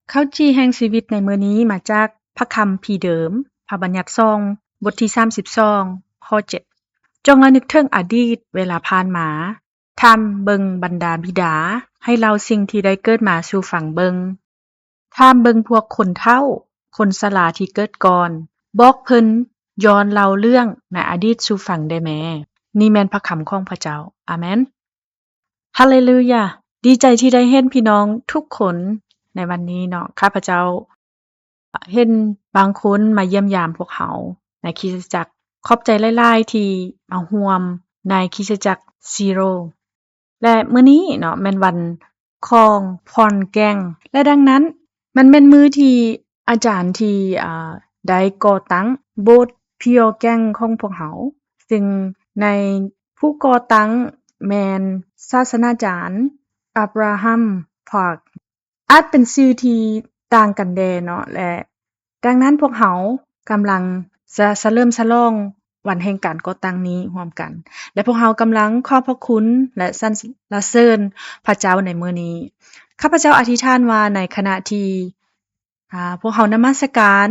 ເຂົ້າຈີ່ແຫ່ງຊີວິດໃນມື້ນີ້ມາຈາກພະຄຳພີເດີມ, ພະບັນຍັດສອງ, ບົດທີສາມສິບສອງ, ຂໍ້ເຈັດ. ຈົ່ງລະນຶກເຖິງອະດີດເວລາຜ່ານມາ. ຖາມເບິ່ງບັນດາບິດາ, ໃຫ້ເລົ່າສິ່ງທີ່ໄດ້ເກີດມາສູ່ຟັງເບິ່ງ. ຖາມເບິ່ງພວກຄົນເຖົ້າ, ຄົນຊະລາທີ່ເກີດກ່ອນ, ບອກເພິ່ນຍ້ອນເລົ່າເລື່ອງໃນອະດີດສູ່ຟັງແດ່ແມ້. ນີ້ແມ່ນພະຄຳຂອງພະເຈົ້າ. ອາເມນ. ຮາເລລູຢາ! ດີໃຈທີ່ໄດ້ເຫັນພີ່ນ້ອງທຸກຄົນໃນວັນນີ້ເນາະ. ຂ້າພະເຈົ້າເຫັນບາງຄົນມາຢ້ຽມຢາມພວກເຮົາໃນຄຣິສຕະຈັກ. ຂອບໃຈຫຼາຍໆທີ່ມາຮ່ວມໃນຄຣິສຕະຈັກຊີໂຣ ແລະ ມື້ນີ້ເນາະ ແມ່ນວັນຂອງພອນແກ່ງ ແລະ ດັ່ງນັ້ນ ມັນແມ່ນມື້ທີ່ອາຈານທີ່ ອ່າ ໄດ້ກໍ່ຕັ້ງໂບດພຽວແກ່ງຂອງພວກເຮົາ, ຊຶ່ງໃນຜູ້ກໍ່ຕັ້ງແມ່ນສາສະໜາຈານ ອາບຣາຮາມ ພາກ. ອາດເປັນຊື່ທີ່ຕ່າງກັນແດ່ເນາະ ແລະ ດັ່ງນັ້ນພວກເຮົາກຳລັງຈະສະເຫຼີມສະຫຼອງວັນແຫ່ງການກໍ່ຕັ້ງນີ້ຮ່ວມກັນ ແລະ ພວກເຮົາກຳລັງຂອບພະຄຸນ ແລະ ສັນລະເສີນພະເຈົ້າໃນມື້ນີ້. ຂ້າພະເຈົ້າອະທິຖານວ່າໃນຂະນະທີ່ ອາ ພວກເຮົານະມັດສະການ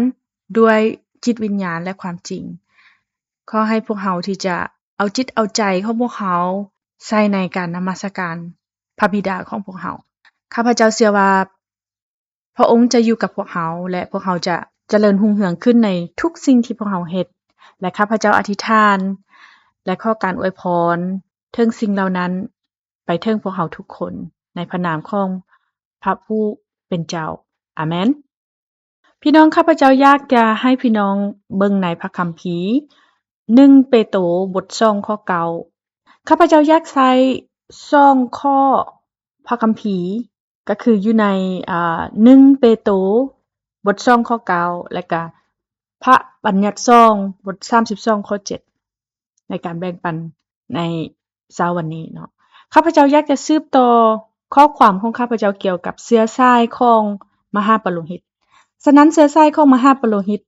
ດ້ວຍຈິດວິນຍານ ແລະ ຄວາມຈິງ, ຂໍໃຫ້ພວກເຮົາທີ່ຈະເອົາຈິດເອົາໃຈຂອງພວກເຮົາໃສ່ໃນການນະມັດສະການພະບິດາຂອງພວກເຮົາ. ຂ້າພະເຈົ້າເຊື່ອວ່າ ພະອົງຈະຢູ່ກັບພວກເຮົາ ແລະ ພວກເຮົາຈະຈະເລີນຮຸ່ງເຮືອງຂຶ້ນໃນທຸກສິ່ງທີ່ພວກເຮົາເຮັດ. ແລະ ຂ້າພະເຈົ້າອະທິຖານ ແລະ ຂໍການອວຍພອນເຖິງສິ່ງເຫຼົ່ານັ້ນໄປເຖິງພວກເຮົາທຸກຄົນ ໃນພະນາມຂອງພະຜູ້ເປັນເຈົ້າ. ອາເມນ. ພີ່ນ້ອງ, ຂ້າພະເຈົ້າຢາກຈະໃຫ້ພີ່ນ້ອງເບິ່ງໃນພະຄຳພີ ໜຶ່ງເປໂຕ ບົດສອງ ຂໍ້ເກົ້າ. ຂ້າພະເຈົ້າຢາກໃຊ້ສອງຂໍ້ພະຄຳພີ ກໍຄືຢູ່ໃນ ອາ ໜຶ່ງເປໂຕ ບົດສອງ ຂໍ້ເກົ້າ ແລະກະພະບັນຍັດສອງ ບົດສາມສິບສອງ ຂໍ້ເຈັດ ໃນການແບ່ງປັນໃນເຊົ້າວັນນີ້ເນາະ. ຂ້າພະເຈົ້າຢາກຈະສືບຕໍ່ຂໍ້ຄວາມຂອງຂ້າພະເຈົ້າກ່ຽວກັບເຊື້ອສາຍຂອງມະຫາປະໂລຫິດ. ສະນັ້ນ ເຊື້ອສາຍຂອງມະຫາປະໂລຫິດ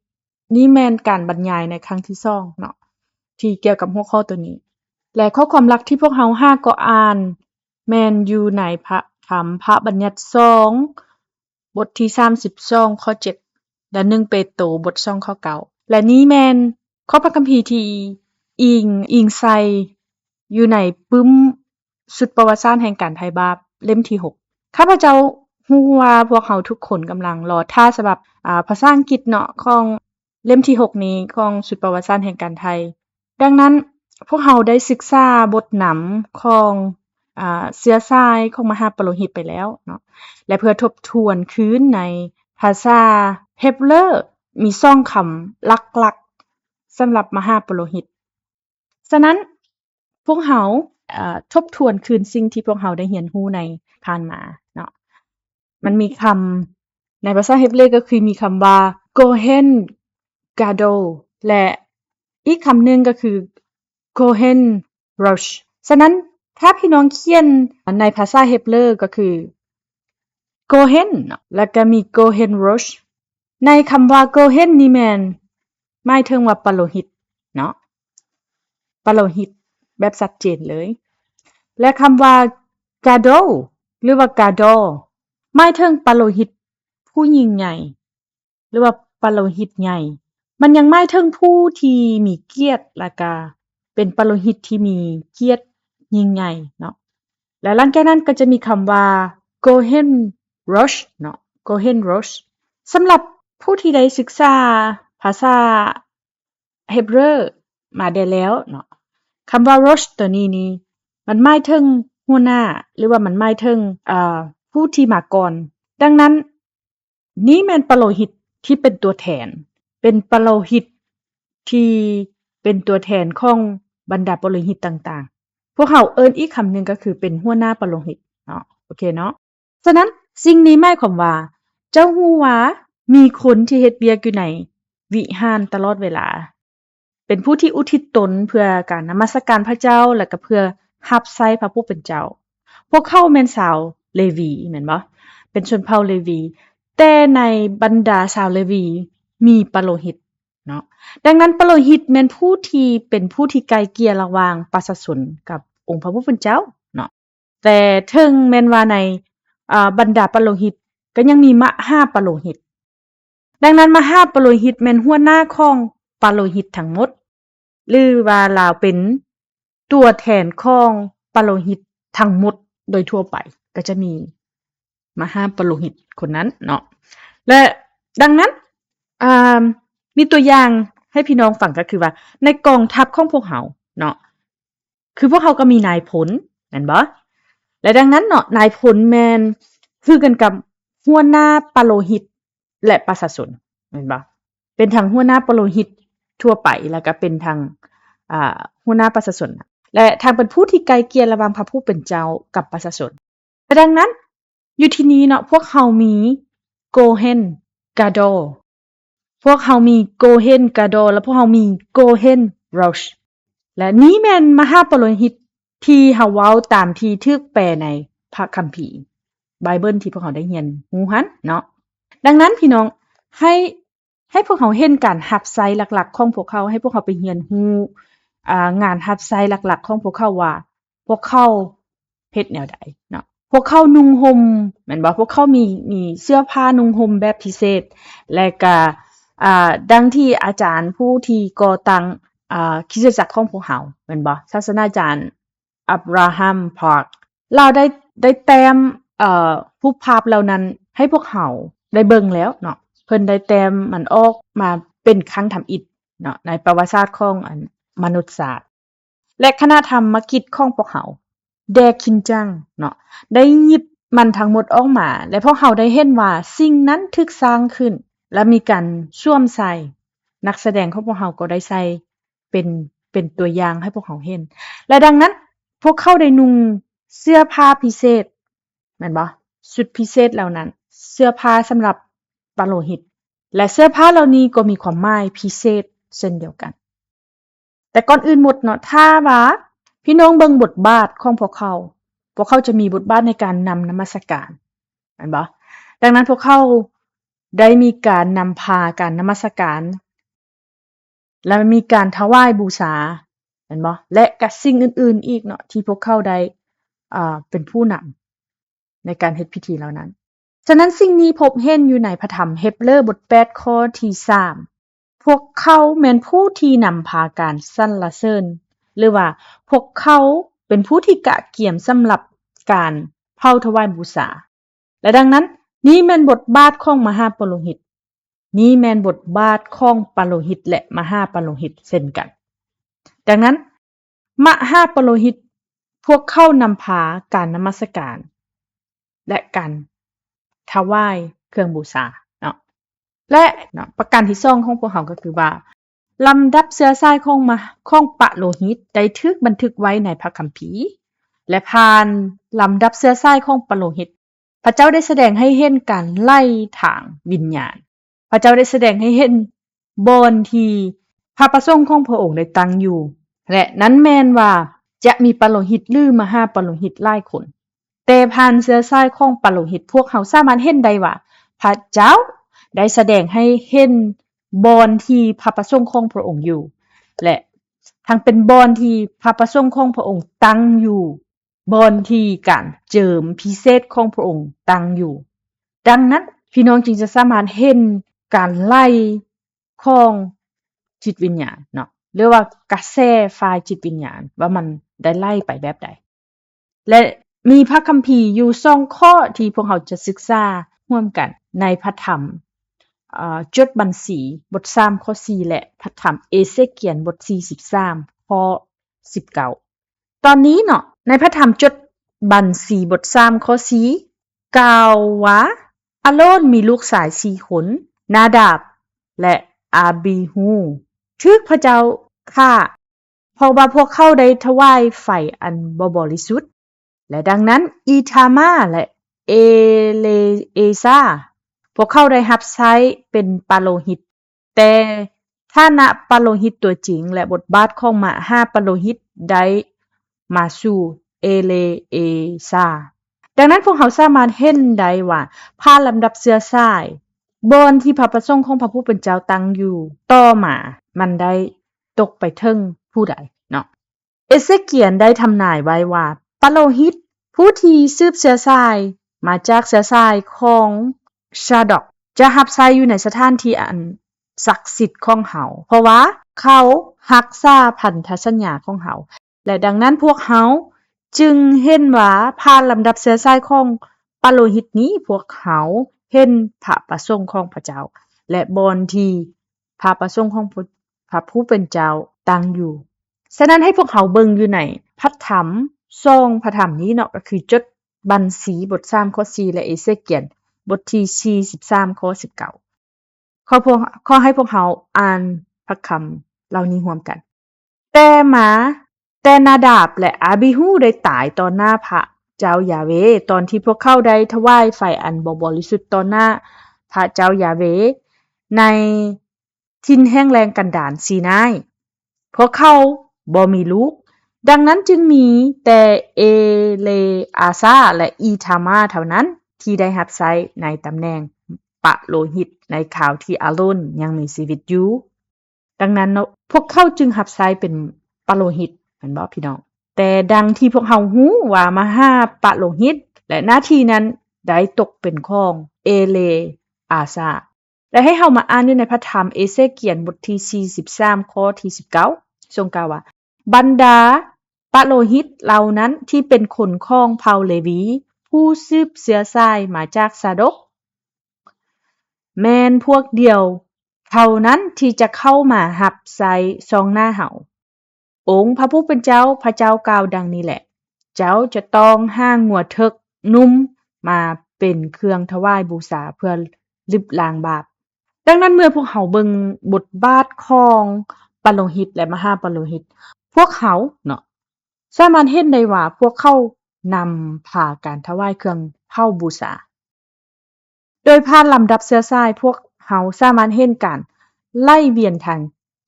ນີ້ແມ່ນການບັນຍາຍໃນຄັ້ງທີສອງເນາະ ທີ່ກ່ຽວກັບຫົວຂໍ້ໂຕນີ້ ແລະ ຂໍ້ຄວາມຫຼັກທີ່ພວກເຮົາຫາກໍອ່ານແມ່ນຢູ່ໃນພະຄຳພະບັນຍັດສອງ ບົດທີສາມສິບສອງ ຂໍ້ເຈັດ ແລະ ໜຶ່ງເປໂຕ ບົດສອງ ຂໍ້ເກົ້າ ແລະ ນີ້ແມ່ນຂໍ້ພະຄຳພີທີ່ອີງ ອີງໃສ່ຢູ່ໃນປຶ້ມ ຊຸດປະຫວັດສາດແຫ່ງການໄຖ່ບາບເຫຼັ້ມທີຫົກ. ຂ້າພະເຈົ້າຮູ້ວ່າພວກເຮົາທຸກຄົນກຳລັງລໍຖ້າສະບັບ ອາ ພາສາອັງກິດເນາະ ຂອງເຫຼັ້ມທີຫົກນີ້ ຂອງຊຸດປະຫວັດສາດແຫ່ງການໄຖ່. ດັ່ງນັ້ນ ພວກເຮົາໄດ້ສຶກສາບົດນຳຂອງ ອາ ເຊື້ອສາຍຂອງມະຫາປະໂລຫິດໄປແລ້ວເນາະ ແລະ ເພື່ອທົບທວນຄືນໃນພາສາເຮັບເຣີ ມີສອງຄຳຫຼັກໆສຳລັບມະຫາປະໂລຫິດ. ສະນັ້ນ ພວກເຮົາ ເອີ ທົບທວນຄືນສິ່ງທີ່ພວກເຮົາໄດ້ຮຽນຮູ້ໃນຜ່ານມາເນາະ. ມັນມີຄຳໃນພາສາເຮັບເຣີ ກໍຄືມີຄຳວ່າ Kohen Gadol ແລະ ອີກຄຳໜຶ່ງກໍຄື Kohen Rosh. ສະນັ້ນ ຖ້າພີ່ນ້ອງຂຽນໃນພາສາເຮັບເຣີ ກໍຄື Kohen ເນາະ ແລ້ວກໍມີ Kohen Rosh. ໃນຄຳວ່າ Kohen ນີ້ແມ່ນໝາຍເຖິງວ່າປະໂລຫິດເນາະ, ປະໂລຫິດແບບຊັດເຈນເລີຍ. ແລະ ຄຳວ່າ Gadol ຫຼືວ່າ Gadol ໝາຍເຖິງປະໂລຫິດຜູ້ຍິ່ງໃຫຍ່ ຫຼືວ່າປະໂລຫິດໃຫຍ່. ມັນຍັງໝາຍເຖິງຜູ້ທີ່ມີກຽດ ແລະກະເປັນປະໂລຫິດທີ່ມີກຽດຍິ່ງໃຫຍ່ເນາະ. ແລະ ຫຼັງຈາກນັ້ນກໍຈະມີຄຳວ່າ Kohen Rosh ເນາະ, Kohen Rosh. ສຳລັບຜູ້ທີ່ໄດ້ສຶກສາພາສາເຮັບເຣີມາແດ່ແລ້ວເນາະ, ຄຳວ່າ Rosh ຕົວນີ້ນີ້ ມັນໝາຍເຖິງຫົວໜ້າ ຫຼືວ່າມັນໝາຍເຖິງ ເອີ ຜູ້ທີ່ມາກ່ອນ. ດັ່ງນັ້ນ ນີ້ແມ່ນປະໂລຫິດທີ່ເປັນຕົວແທນ, ເປັນປະໂລຫິດທີ່ເປັນຕົວແທນຂອງບັນດາປະໂລຫິດຕ່າງໆ. ພວກເຮົາເອີ້ນອີກຄຳໜຶ່ງກໍຄືເປັນຫົວໜ້າປະໂລຫິດເນາະ, ໂອເຄເນາະ. ສະນັ້ນ ສິ່ງນີ້ໝາຍຄວາມວ່າ ເຈົ້າຮູ້ວ່າມີຄົນທີ່ເຮັດວຽກຢູ່ໃນວິຫານຕະຫຼອດເວລາ. ເປັນຜູ້ທີ່ອຸທິດຕົນເພື່ອການນະມັດສະການພະເຈົ້າ ແລະ ກໍເພື່ອຮັບໃຊ້ພະຜູ້ເປັນເຈົ້າ. ພວກເຂົາແມ່ນຊາວເລວີ ແມ່ນບໍ່? ເປັນຊົນເຜົ່າເລວີ. ແຕ່ໃນບັນດາຊາວເລວີມີປະໂລຫິດເນາະ. ດັ່ງນັ້ນ ປະໂລຫິດແມ່ນຜູ້ທີ່ ເປັນຜູ້ທີ່ໄກ່ເກ່ຍລະຫວ່າງປະຊາຊົນກັບອົງພະຜູ້ເປັນເຈົ້າເນາະ. ແຕ່ເຖິງແມ່ນວ່າໃນ ເອີ ບັນດາປະໂລຫິດ ກໍຍັງມີມະຫາປະໂລຫິດ. ດັ່ງນັ້ນ ມະຫາປະໂລຫິດແມ່ນຫົວໜ້າຂອງປະໂລຫິດທັງໝົດ ຫຼືວ່າລາວເປັນຕົວແທນຂອງປະໂລຫິດທັງໝົດໂດຍທົ່ວໄປ ກໍຈະມີມະຫາປະໂລຫິດຄົນນັ້ນເນາະ. ແລະ ດັ່ງນັ້ນ ອ່າ ມີຕົວຢ່າງໃຫ້ພີ່ນ້ອງຟັງ ກໍຄືວ່າໃນກອງທັບຂອງພວກເຮົາເນາະ ຄືພວກເຮົາກໍມີນາຍພົນແມ່ນບໍ່? ແລະ ດັ່ງນັ້ນເນາະ ນາຍພົນແມ່ນຄືກັນກັບຫົວໜ້າປະໂລຫິດ ແລະ ປະຊາຊົນແມ່ນບໍ່? ເປັນທັງຫົວໜ້າປະໂລຫິດທົ່ວໄປ ແລ້ວກໍເປັນທັງ ອ່າ ຫົວໜ້າປະຊາຊົນ ແລະ ທັງເປັນຜູ້ທີ່ໄກ່ເກ່ຍລະຫວ່າງພະຜູ້ເປັນເຈົ້າກັບປະຊາຊົນ. ແລະ ດັ່ງນັ້ນ ຢູ່ທີ່ນີ້ເນາະ ພວກເຮົາມີ Kohen Gadol ພວກເຮົາມີ Kohen Gadol ແລະ ພວກເຮົາມີ Kohen Rosh ແລະ ນີ້ແມ່ນມະຫາປະໂລຫິດທີ່ເຮົາເວົ້າຕາມທີ່ຖືກແປໃນພະຄຳພີ Bible ທີ່ພວກເຮົາໄດ້ຮຽນຮູ້ຫັ້ນເນາະ. ດັ່ງນັ້ນ ພີ່ນ້ອງ ໃຫ້ ໃຫ້ພວກເຮົາເຫັນການຮັບໃຊ້ຫຼັກໆຂອງພວກເຂົາ, ໃຫ້ພວກເຮົາໄປຮຽນຮູ້ ອ່າ ງານຮັບໃຊ້ຫຼັກໆຂອງພວກເຂົາວ່າ ພວກເຂົາເຮັດແນວໃດເນາະ. ພວກເຂົານຸ່ງຫົ່ມແມ່ນບໍ່? ພວກເຂົາມີ ມີເສື້ອຜ້ານຸ່ງຫົ່ມແບບພິເສດ ແລະກະ ອ່າ ດັ່ງທີ່ອາຈານຜູ້ທີ່ກໍ່ຕັ້ງ ອ່າ ຄຣິສຕະຈັກຂອງພວກເຮົາແມ່ນບໍ່? ສາສະໜາຈານ Abraham Park ລາວໄດ້ ໄດ້ແຕ້ມ ເອີ ຮູບພາບເຫຼົ່ານັ້ນໃຫ້ພວກເຮົາໄດ້ເບິ່ງແລ້ວເນາະ. ເພິ່ນໄດ້ແຕ້ມມັນອອກມາເປັນຄັ້ງທຳອິດເນາະ ໃນປະຫວັດສາດຂອງ ອັນ ມະນຸດຊາດ ແລະ ຄະນະທຳມະກິດຂອງພວກເຮົາ ແດຄິນຈັງເນາະ ໄດ້ຫຍິບມັນທັງໝົດອອກມາ ແລະ ພວກເຮົາໄດ້ເຫັນວ່າສິ່ງນັ້ນຖືກສ້າງຂຶ້ນ ແລະ ມີການສວມໃສ່. ນັກສະແດງຂອງພວກເຮົາກໍໄດ້ໃສ່ ເປັນ ເປັນຕົວຢ່າງໃຫ້ພວກເຮົາເຫັນ ແລະ ດັ່ງນັ້ນ ພວກເຂົາໄດ້ນຸ່ງເສື້ອຜ້າພິເສດ ແມ່ນບໍ່? ຊຸດພິເສດເຫຼົ່ານັ້ນ ເສື້ອຜ້າສຳລັບປະໂລຫິດ ແລະ ເສື້ອຜ້າເຫຼົ່ານີ້ກໍມີຄວາມໝາຍພິເສດເຊັ່ນດຽວກັນ. ແຕ່ກ່ອນອື່ນໝົດເນາະ ຖ້າວ່າພີ່ນ້ອງເບິ່ງບົດບາດຂອງພວກເຂົາ, ພວກເຂົາຈະມີບົດບາດໃນການນຳນະມັດສະການ ແມ່ນບໍ່? ດັ່ງນັ້ນ ພວກເຂົາໄດ້ມີການນຳພາການນະມັດສະການ ແລະ ມີການຖວາຍບູຊາ ແມ່ນບໍ່? ແລະ ກະສິ່ງອື່ນໆອີກເນາະ ທີ່ພວກເຂົາໄດ້ ເປັນຜູ້ນຳໃນການເຮັດພິທີເຫຼົ່ານັ້ນ. ສະນັ້ນ ສິ່ງນີ້ພົບເຫັນຢູ່ໃນພະທຳເຮັບເຣີບົດແປດ ຂໍ້ທີສາມ ພວກເຂົາແມ່ນຜູ້ທີ່ນຳພາການສັນລະເສີນ ຫຼືວ່າພວກເຂົາເປັນຜູ້ທີ່ກະກຽມສຳລັບການເຜົາຖວາຍບູຊາ. ແລະ ດັ່ງນັ້ນ ນີ້ແມ່ນບົດບາດຂອງມະຫາປະໂລຫິດ, ນີ້ແມ່ນບົດບາດຂອງປະໂລຫິດ ແລະ ມະຫາປະໂລຫິດເຊັ່ນກັນ. ດັ່ງນັ້ນ ມະຫາປະໂລຫິດ ພວກເຂົານຳພາການນະມັດສະການ ແລະ ການຖວາຍເຄື່ອງບູຊາເນາະ. ແລະ ເນາະ ປະການທີສອງຂອງພວກເຮົາກໍຄືວ່າ ລຳດັບເຊື້ອສາຍຂອງມະ ຂອງປະໂລຫິດໄດ້ຖືກບັນທຶກໄວ້ໃນພະຄຳພີ ແລະ ຜ່ານລຳດັບເຊື້ອສາຍຂອງປະໂລຫິດ ພະເຈົ້າໄດ້ສະແດງໃຫ້ເຫັນການໄຫຼທາງວິນຍານ. ພະເຈົ້າໄດ້ສະແດງໃຫ້ເຫັນບ່ອນທີ່ພະປະສົງຂອງພະອົງໄດ້ຕັ້ງຢູ່ ແລະ ນັ້ນແມ່ນວ່າຈະມີປະໂລຫິດ ຫຼື ມະຫາປະໂລຫິດຫຼາຍຄົນ. ແຕ່ຜ່ານເຊື້ອສາຍຂອງປະໂລຫິດ ພວກເຮົາສາມາດເຫັນໄດ້ວ່າ ພະເຈົ້າໄດ້ສະແດງໃຫ້ເຫັນບ່ອນທີ່ພະປະສົງຂອງພະອົງຢູ່ ແລະ ທັງເປັນບ່ອນທີ່ພະປະສົງຂອງພະອົງຕັ້ງຢູ່, ບ່ອນທີ່ການເຈີມພິເສດຂອງພະອົງຕັ້ງຢູ່. ດັ່ງນັ້ນ ພີ່ນ້ອງຈຶ່ງຈະສາມາດເຫັນການໄຫຼຂອງຈິດວິນຍານເນາະ ຫຼືວ່າກະແສຝ່າຍຈິດວິນຍານ ວ່າມັນໄດ້ໄຫຼໄປແບບໃດ. ແລະ ມີພະຄຳພີຢູ່ສອງຂໍ້ທີ່ພວກເຮົາຈະສຶກສາຮ່ວມກັນໃນພະທຳ ເອີ ຈົດບັນຊີ ບົດສາມ ຂໍ້ສີ່ ແລະ ພະທຳເອເຊກຽນ ບົດສີ່ສິບສາມ ຂໍ້ສິບເກົ້າ. ຕອນນີ້ເນາະ ໃນພະທຳຈົດບັນຊີ ບົດສາມ ຂໍ້ສີ່ ກ່າວວ່າ ອາໂລນມີລູກຊາຍສີ່ຄົນ, ນາດາບ ແລະ ອາບີຮູ ຖືກພະເຈົ້າຂ້າ ເພາະວ່າພວກເຂົາໄດ້ຖວາຍໄຟອັນບໍ່ບໍລິສຸດ ແລະ ດັ່ງນັ້ນ ອີທາມາ ແລະ ເອເລເອຊາ ພວກເຂົາໄດ້ຮັບໃຊ້ເປັນປະໂລຫິດ, ແຕ່ຖານະປະໂລຫິດຕົວຈິງ ແລະ ບົດບາດຂອງມະຫາປະໂລຫິດໄດ້ມາສູ່ເອເລເອຊາ. ດັ່ງນັ້ນ ພວກເຮົາສາມາດເຫັນໄດ້ວ່າ ຜ່ານລຳດັບເຊື້ອສາຍ ບ່ອນທີ່ພະປະສົງຂອງພະຜູ້ເປັນເຈົ້າຕັ້ງຢູ່ ຕໍ່ມາມັນໄດ້ຕົກໄປເຖິງຜູ້ໃດເນາະ. ເອເຊກຽນໄດ້ທຳນາຍໄວ້ວ່າ ປະໂລຫິດຜູ້ທີ່ສືບເຊື້ອສາຍມາຈາກເຊື້ອສາຍຂອງ ຊາດອກ ຈະຮັບໃຊ້ຢູ່ໃນສະຖານທີ່ອັນສັກສິດຂອງເຮົາ, ເພາະວ່າເຂົາຮັກສາພັນທະສັນຍາຂອງເຮົາ. ແລະ ດັ່ງນັ້ນພວກເຮົາຈຶ່ງເຫັນວ່າຜ່ານລຳດັບເຊື້ອສາຍຂອງປະໂລຫິດນີ້ ພວກເຮົາເຫັນພະປະສົງຂອງພະເຈົ້າ ແລະ ບ່ອນທີ່ພະປະສົງຂອງພະຜູ້ເປັນເຈົ້າຕັ້ງຢູ່. ສະນັ້ນໃຫ້ພວກເຮົາເບິ່ງຢູ່ໃນພະທຳ ສອງພະທຳນີ້ເນາະ, ກໍຄືຈົດບັນຊີບົດສາມຂໍ້ສີ່ ແລະ ເອເຊກຽນບົດທີສີ່ສິບສາມ ຂໍ້ສິບເກົ້າ. ຂໍພວກ ຂໍໃຫ້ພວກເຮົາອ່ານພະຄຳເຫຼົ່ານີ້ຮ່ວມກັນ. ແຕ່ມາ ແຕ່ນາດາບ ແລະ ອາບີຮູ ໄດ້ຕາຍຕໍ່ໜ້າພະເຈົ້າຢາເວ ຕອນທີ່ພວກເຂົາໄດ້ຖວາຍໄຟອັນບໍ່ບໍລິສຸດຕໍ່ໜ້າພະເຈົ້າຢາເວ ໃນຖິ່ນແຫ້ງແລ້ງກັນດານຊີນາຍ. ພວກເຂົາບໍ່ມີລູກ, ດັ່ງນັ້ນຈຶ່ງມີແຕ່ເອເລອາຊາ ແລະ ອີທາມາເທົ່ານັ້ນ ທີ່ໄດ້ຮັບໃຊ້ໃນຕຳແໜ່ງປະໂລຫິດໃນຄາວທີ່ອາໂລນຍັງມີຊີວິດຢູ່. ດັ່ງນັ້ນເນາະ ພວກເຂົາຈຶ່ງຮັບໃຊ້ເປັນປະໂລຫິດ, ແມ່ນບໍ່ພີ່ນ້ອງ? ແຕ່ດັ່ງທີ່ພວກເຮົາຮູ້ວ່າມະຫາປະໂລຫິດ ແລະ ໜ້າທີ່ນັ້ນໄດ້ຕົກເປັນຂອງເອເລອາຊາ. ແລະ ໃຫ້ເຮົາມາອ່ານຢູ່ໃນພະທຳເອເຊກຽນບົດທີສີ່ສິບສາມ ຂໍ້ທີສິບເກົ້າ ຊົງກ່າວວ່າ, ບັນດາປະໂລຫິດເຫຼົ່ານັ້ນທີ່ເປັນຄົນຂອງເຜົ່າເລວີ ຜູ້ສືບເຊື້ອສາຍມາຈາກຊາດົກ ແມ່ນພວກດຽວເທົ່ານັ້ນທີ່ຈະເຂົ້າມາຮັບໃຊ້ຊ່ອງໜ້າເຮົາ. ອົງພະຜູ້ເປັນເຈົ້າ ພະເຈົ້າກ່າວດັ່ງນີ້ແຫຼະ, ເຈົ້າຈະຕ້ອງຫາງົວເຖິກໜຸ່ມມາເປັນເຄື່ອງຖວາຍບູຊາເພື່ອລຶບລ້າງບາບ. ດັ່ງນັ້ນເມື່ອພວກເຮົາເບິ່ງບົດບາດຂອງປະໂລຫິດ ແລະ ມະຫາປະໂລຫິດ, ພວກເຮົາເນາະ ສາມາດເຫັນໄດ້ວ່າພວກເຂົານຳພາການຖວາຍເຄື່ອງເຜົາບູຊາ. ໂດຍຜ່ານລຳດັບເຊື້ອສາຍ, ພວກເຮົາສາມາດເຫັນການໄຫຼວຽນທາງ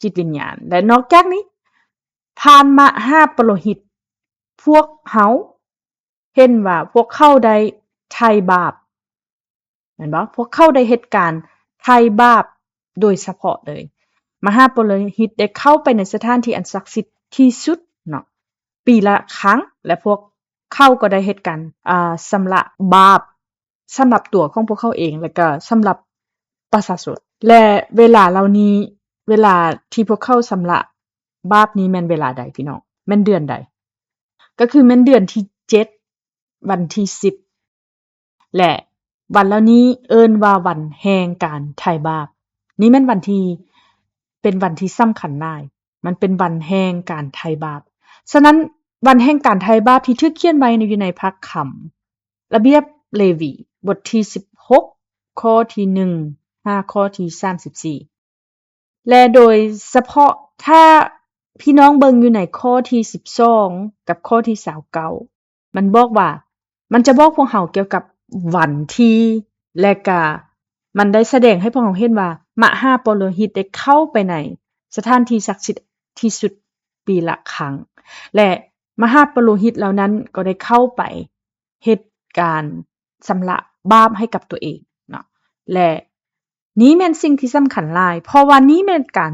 ຈິດວິນຍານ ແລະ ນອກຈາກນີ້, ຜ່ານມະຫາປະໂລຫິດ, ພວກເຮົາເຫັນວ່າພວກເຂົາໄດ້ໄຖ່ບາບ, ແມ່ນບໍ່? ພວກເຂົາໄດ້ເຮັດການໄຖ່ບາບໂດຍສະເພາະເລີຍ. ມະຫາປະໂລຫິດໄດ້ເຂົ້າໄປໃນສະຖານທີ່ອັນສັກສິດທີ່ສຸດເນາະ ປີລະຄັ້ງ, ແລະ ພວກເຂົາກໍໄດ້ເຮັດການ, ອາ, ຊຳລະບາບ ສຳລັບຕົວຂອງພວກເຂົາເອງ ແລະ ກໍສຳລັບປະຊາຊົນ. ແລະ ເວລາເຫຼົ່ານີ້, ເວລາທີ່ພວກເຂົາຊຳລະບາບນີ້ແມ່ນເວລາໃດ, ພີ່ນ້ອງ? ແມ່ນເດືອນໃດ? ກໍຄືແມ່ນເດືອນທີເຈັດ ວັນທີສິບ ແລະ ວັນເຫຼົ່ານີ້ເອີ້ນວ່າວັນແຫ່ງການໄຖ່ບາບ. ນີ້ແມ່ນວັນທີ່, ເປັນວັນທີ່ສຳຄັນຫຼາຍ. ມັນເປັນວັນແຫ່ງການໄຖ່ບາບ. ສະນັ້ນ, ວັນແຫ່ງການໄຖ່ບາບທີ່ຖືກຂຽນໄວ້ໃນ, ຢູ່ໃນພະຄຳລະບຽບເລວີ ບົດທີສິບຫົກ ຂໍ້ທີໜຶ່ງ ຫາຂໍ້ທີສາມສິບສີ່ ແລະ ໂດຍສະເພາະຖ້າພີ່ນ້ອງເບິ່ງຢູ່ໃນຂໍ້ທີສິບສອງ ກັບຂໍ້ທີຊາວເກົ້າ ມັນບອກວ່າ, ມັນຈະບອກພວກເຮົາກ່ຽວກັບວັນທີ ແລະ ກະມັນໄດ້ສະແດງໃຫ້ພວກເຮົາເຫັນວ່າ ມະຫາປະໂລຫິດໄດ້ເຂົ້າໄປໃນສະຖານທີ່ສັກສິດທີ່ສຸດປີລະຄັ້ງ ແລະ ມະຫາປະໂລຫິດເຫຼົ່ານັ້ນກໍໄດ້ເຂົ້າໄປເຮັດການຊຳລະບາບໃຫ້ກັບຕົວເອງເນາະ ແລະ ນີ້ແມ່ນສິ່ງທີ່ສຳຄັນຫຼາຍ, ເພາະວ່ານີ້ແມ່ນການ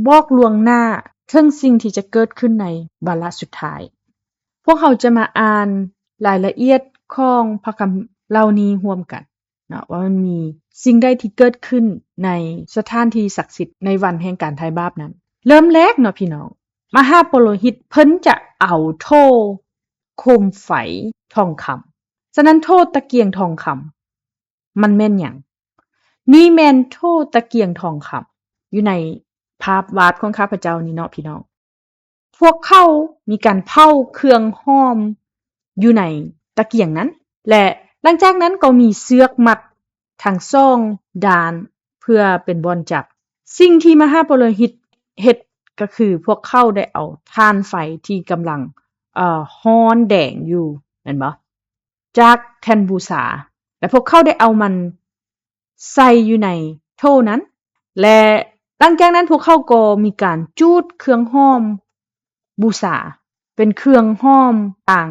ບອກລ່ວງໜ້າເຖິງສິ່ງທີ່ຈະເກີດຂຶ້ນໃນວາລະສຸດທ້າຍ. ພວກເຮົາຈະມາອ່ານລາຍລະອຽດຂອງພະຄຳເຫຼົ່ານີ້ຮ່ວມກັນເນາະ, ວ່າມັນມີສິ່ງໃດທີ່ເກີດຂຶ້ນໃນສະຖານທີ່ສັກສິດໃນວັນແຫ່ງການໄຖ່ບາບນັ້ນ. ເລີ່ມແລກເນາະ ພີ່ນ້ອງ, ມະຫາປະໂລຫິດເພິ່ນຈະເອົາໂຖໂຄມໄຟທອງຄຳ. ສະນັ້ນ ໂຖຕະກຽງທອງຄຳ ມັນແມ່ນຫຍັງ? ນີ້ແມ່ນໂຖຕະກຽງທອງຄຳ ຢູ່ໃນພາບວາດຂອງຂ້າພະເຈົ້ານີ້ເນາະ ພີ່ນ້ອງ. ພວກເຂົາມີການເຜົາເຄື່ອງຫອມຢູ່ໃນຕະກຽງນັ້ນ ແລະ ຫຼັງຈາກນັ້ນກໍມີເຊືອກມັດທັງສອງດ້ານເພື່ອເປັນບ່ອນຈັບ. ສິ່ງທີ່ມະຫາປະໂລຫິດເຮັດກໍຄື ພວກເຂົາໄດ້ເອົາຖ່ານໄຟທີ່ກຳລັງ, ເອີ, ຮ້ອນແດງຢູ່, ແມ່ນບໍ່? ຈາກແທ່ນບູຊາ ແລະ ພວກເຂົາໄດ້ເອົາມັນໃສ່ຢູ່ໃນໂຖນັ້ນ ແລະ ຫຼັງຈາກນັ້ນພວກເຂົາກໍມີການຈູດເຄື່ອງຫອມບູຊາ ເປັນເຄື່ອງຫອມຕ່າງ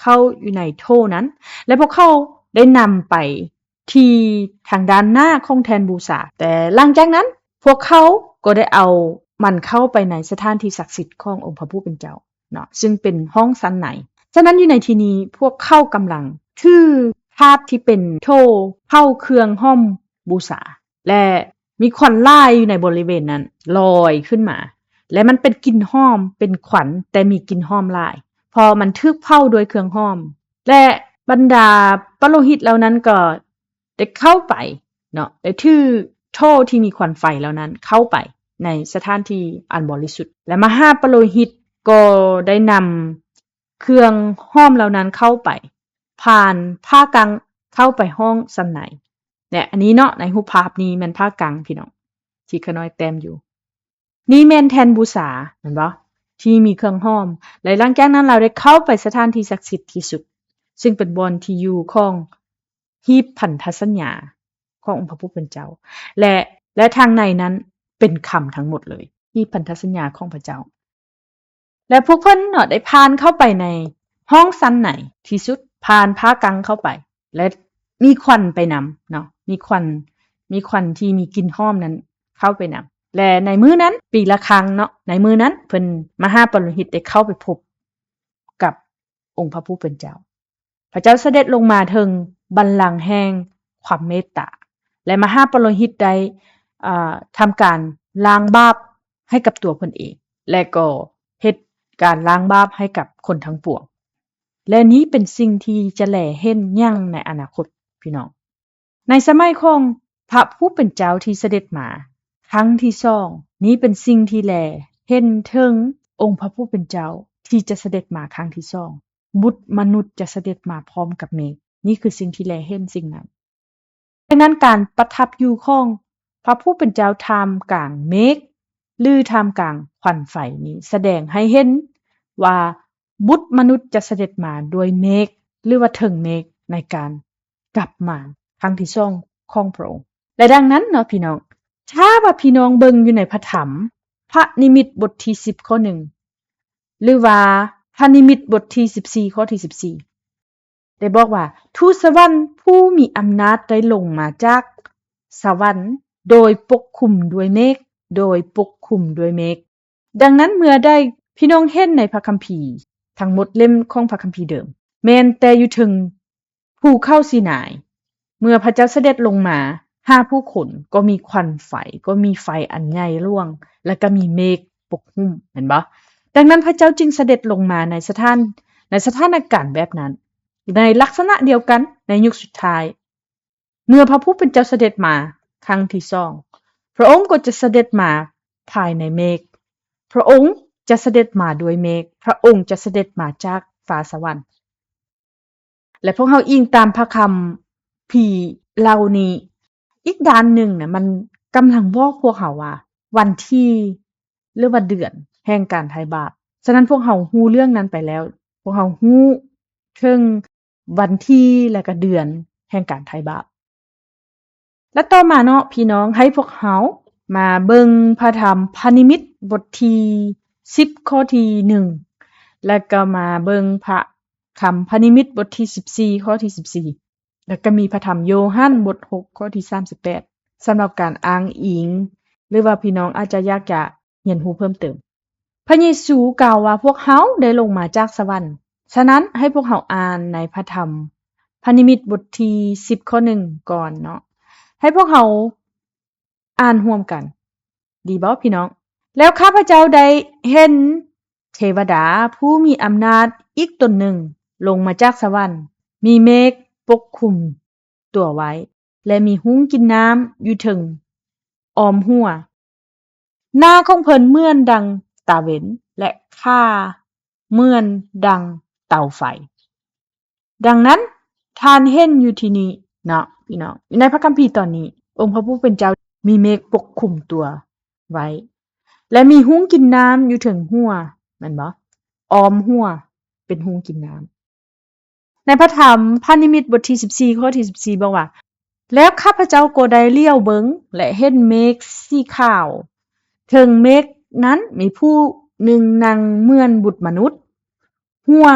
ເຂົ້າຢູ່ໃນໂຖນັ້ນ ແລະ ພວກເຂົາໄດ້ນຳໄປທີ່ທາງດ້ານໜ້າຂອງແທ່ນບູຊາ. ແຕ່ຫຼັງຈາກນັ້ນພວກເຂົາກໍໄດ້ເອົາມັນເຂົ້າໄປໃນສະຖານທີ່ສັກສິດຂອງອົງພະຜູ້ເປັນເຈົ້າ. ເນາະ ຊຶ່ງເປັນຫ້ອງຊັ້ນໃນ. ສະນັ້ນ ຢູ່ໃນທີ່ນີ້ພວກເຂົາກຳລັງຖືຖາດທີ່ເປັນໂຖເຜົາເຄື່ອງຫອມ ບູຊາ ແລະ ມີຄວັນຫຼາຍຢູ່ໃນບໍລິເວນນັ້ນລອຍຂຶ້ນມາ ແລະ ມັນເປັນກິ່ນຫອມ ເປັນຄວັນ ແຕ່ມີກິ່ນຫອມຫຼາຍ ເພາະມັນຖືກເຜົາດ້ວຍເຄື່ອງຫອມ ແລະ ບັນດາປະໂລຫິດເຫຼົ່ານັ້ນກໍໄດ້ເຂົ້າໄປເນາະ ໄດ້ຖືໂຖທີ່ມີຄວັນໄຟເຫຼົ່ານັ້ນເຂົ້າໄປໃນສະຖານທີ່ອັນບໍລິສຸດ ແລະ ມະຫາປະໂລຫິດກໍໄດ້ນຳເຄື່ອງຫອມເຫຼົ່ານັ້ນເຂົ້າໄປ ຜ່ານຜ້າກັ້ງເຂົ້າໄປຫ້ອງຊັ້ນໃນ ແລະ ອັນນີ້ເນາະ ໃນຮູບພາບນີ້ແມ່ນຜ້າກັ້ງ ພີ່ນ້ອງ ທີ່ຂ້ານ້ອຍແຕ້ມຢູ່. ນີ້ແມ່ນແທ່ນບູຊາ ແມ່ນບໍ່? ທີ່ມີເຄື່ອງຫອມ ແລະ ຫຼັງຈາກນັ້ນລາວໄດ້ເຂົ້າໄປສະຖານທີ່ສັກສິດທີ່ສຸດ ຊຶ່ງເປັນບ່ອນທີ່ຢູ່ຂອງ ຮີບພັນທະສັນຍາຂອງອົງພະຜູ້ເປັນເຈົ້າ ແລະ ແລະ ທາງໃນນັ້ນເປັນຄຳທັງໝົດເລີຍ ຮີບພັນທະສັນຍາຂອງພະເຈົ້າ. ແລະ ພວກເພິ່ນເນາະ ໄດ້ຜ່ານເຂົ້າໄປໃນຫ້ອງຊັ້ນໃນທີ່ສຸດ ຜ່ານຜ້າກັ້ງເຂົ້າໄປ ແລະ ມີຄວັນໄປນຳເນາະ ມີຄວັນ ມີຄວັນທີ່ມີກິ່ນຫອມນັ້ນເຂົ້າໄປນຳ ແລະ ໃນມື້ນັ້ນ ປີລະຄັ້ງເນາະ ໃນມື້ນັ້ນເພິ່ນ ມະຫາປະໂລຫິດໄດ້ເຂົ້າໄປພົບກັບອົງພະຜູ້ເປັນເຈົ້າ. ພະເຈົ້າສະເດັດລົງມາເທິງບັນລັງແຫ່ງຄວາມເມດຕາ ແລະ ມະຫາປະໂລຫິດໄດ້ ເອີ ທຳການລ້າງບາບໃຫ້ກັບຕົວເພິ່ນເອງ ແລະ ກໍເຮັດການລ້າງບາບໃຫ້ກັບຄົນທັງປວງ. ແລະ ນີ້ເປັນສິ່ງທີ່ຈະແລເຫັນຢ່າງໃນອະນາຄົດ ພີ່ນ້ອງ. ໃນສະໄໝຂອງພະຜູ້ເປັນເຈົ້າທີ່ສະເດັດມາຄັ້ງທີສອງ ນີ້ເປັນສິ່ງທີ່ແລເຫັນເຖິງອົງພະຜູ້ເປັນເຈົ້າທີ່ຈະສະເດັດມາຄັ້ງທີສອງ. ບຸດມະນຸດຈະສະເດັດມາພ້ອມກັບເມກ. ນີ້ຄືສິ່ງທີ່ແລເຫັນສິ່ງນັ້ນ. ດັ່ງນັ້ນ ການປະທັບຢູ່ຂອງພະຜູ້ເປັນເຈົ້າທ່າມກາງເມກ ຫຼື ທ່າມກາງຄວັນໄຟນີ້ ສະແດງໃຫ້ເຫັນວ່າບຸດມະນຸດຈະສະເດັດມາດ້ວຍເມກ ຫຼື ວ່າເທິງເມກ ໃນການກັບມາຄັ້ງທີສອງຂອງພະອົງ. ແລະ ດັ່ງນັ້ນເນາະ ພີ່ນ້ອງ, ຖ້າວ່າພີ່ນ້ອງເບິ່ງຢູ່ໃນພະທຳພະນິມິດບົດທີສິບ ຂໍ້ໜຶ່ງ ຫຼືວ່າພະນິມິດບົດທີສິບສີ່ ຂໍ້ທີສິບສີ່ ໄດ້ບອກວ່າ ທູດສະຫວັນຜູ້ມີອຳນາດໄດ້ລົງມາຈາກສະຫວັນ ໂດຍປົກຄຸມດ້ວຍເມກ, ໂດຍປົກຄຸມດ້ວຍເມກ. ດັ່ງນັ້ນ ເມື່ອໃດພີ່ນ້ອງເຫັນໃນພະຄຳພີທັງໝົດເຫຼັ້ມຂອງພະຄຳພີເດີມ ແມ່ນແຕ່ຢູ່ເທິງ ພູເຂົາຊີນາຍ ເມື່ອພະເຈົ້າສະເດັດລົງມາຫາຜູ້ຄົນ ກໍມີຄວັນໄຟ, ກໍມີໄຟອັນໃຫຍ່ຫຼວງ ແລະ ກໍມີເມກປົກຫຸ້ມ, ແມ່ນບໍ່? ດັ່ງນັ້ນ ພະເຈົ້າຈຶ່ງສະເດັດລົງມາໃນສະຖານ, ໃນສະຖານະການແບບນັ້ນ, ໃນລັກສະນະດຽວກັນໃນຍຸກສຸດທ້າຍ. ເມື່ອພະຜູ້ເປັນເຈົ້າສະເດັດມາຄັ້ງທີສອງ, ພະອົງກໍຈະສະເດັດມາພາຍໃນເມກ, ພະອົງຈະສະເດັດມາດ້ວຍເມກ, ພະອົງຈະສະເດັດມາຈາກຟ້າສະຫວັນ. ແລະ ພວກເຮົາອີງຕາມພະຄຳພີເຫຼົ່ານີ້. ອີກດ້ານໜຶ່ງນະ ມັນກຳລັງບອກພວກເຮົາວ່າ ວັນທີ ຫຼືວ່າເດືອນແຫ່ງການໄຖ່ບາບ. ສະນັ້ນ ພວກເຮົາຮູ້ເລື່ອງນັ້ນໄປແລ້ວ, ພວກເຮົາຮູ້ເຖິງວັນທີ ແລະ ກະເດືອນແຫ່ງການໄຖ່ບາບ. ແລະ ຕໍ່ມາເນາະ ພີ່ນ້ອງ, ໃຫ້ພວກເຮົາມາເບິ່ງພະທຳພະນິມິດບົດທີສິບ ຂໍ້ທີໜຶ່ງ ແລະ ກໍມາເບິ່ງພະຄຳພະນິມິດບົດທີສິບສີ່ ຂໍ້ທີສິບສີ່ ແລະ ກໍມີພະທຳໂຍຮັນບົດຫົກ ຂໍ້ທີສາມສິບແປດ ສຳລັບການອ້າງອີງ ຫຼືວ່າພີ່ນ້ອງອາດຈະຢາກຈະຮຽນຮູ້ເພີ່ມເຕີມ. ພະເຢຊູກ່າວວ່າ ພວກເຮົາໄດ້ລົງມາຈາກສະຫວັນ. ສະນັ້ນ ໃຫ້ພວກເຮົາອ່ານໃນພະທຳພະນິມິດບົດທີສິບ ຂໍ້ໜຶ່ງກ່ອນເນາະ. ໃຫ້ພວກເຮົາອ່ານຮ່ວມກັນ ດີບໍ່ພີ່ນ້ອງ? ແລ້ວຂ້າພະເຈົ້າໄດ້ເຫັນເທວະດາຜູ້ມີອຳນາດອີກຕົນໜຶ່ງລົງມາຈາກສະຫວັນ, ມີເມກປົກຄຸມ ຕົວໄວ້ ແລະ ມີຮຸ້ງກິນນ້ຳຢູ່ເທິງອ້ອມຫົວ. ໜ້າຂອງເພິ່ນເໝືອນດັ່ງຕາເວັນ ແລະ ຂາເໝືອນດັ່ງເຕົາໄຟ. ດັ່ງນັ້ນ ທ່ານເຫັນຢູ່ທີ່ນີ້ເນາະ ພີ່ນ້ອງ, ໃນພະຄຳພີຕອນນີ້ ອົງພະຜູ້ເປັນເຈົ້າມີເມກປົກຄຸມຕົວໄວ້ ແລະ ມີຮຸ້ງກິນນ້ຳຢູ່ເທິງຫົວ ແມ່ນບໍ່? ອ້ອມຫົວເປັນຮຸ້ງກິນນ້ຳ. ໃນພະທຳພະນິມິດບົດທີສິບສີ່ ຂໍ້ທີສິບສີ່ ບອກວ່າ, ແລ້ວຂ້າພະເຈົ້າກໍໄດ້ຫຼຽວເບິ່ງ ແລະ ເຫັນເມກສີຂາວ, ເທິງເມກນັ້ນມີຜູ້ໜຶ່ງນັ່ງເໝືອນບຸດມະນຸດ, ຫົວ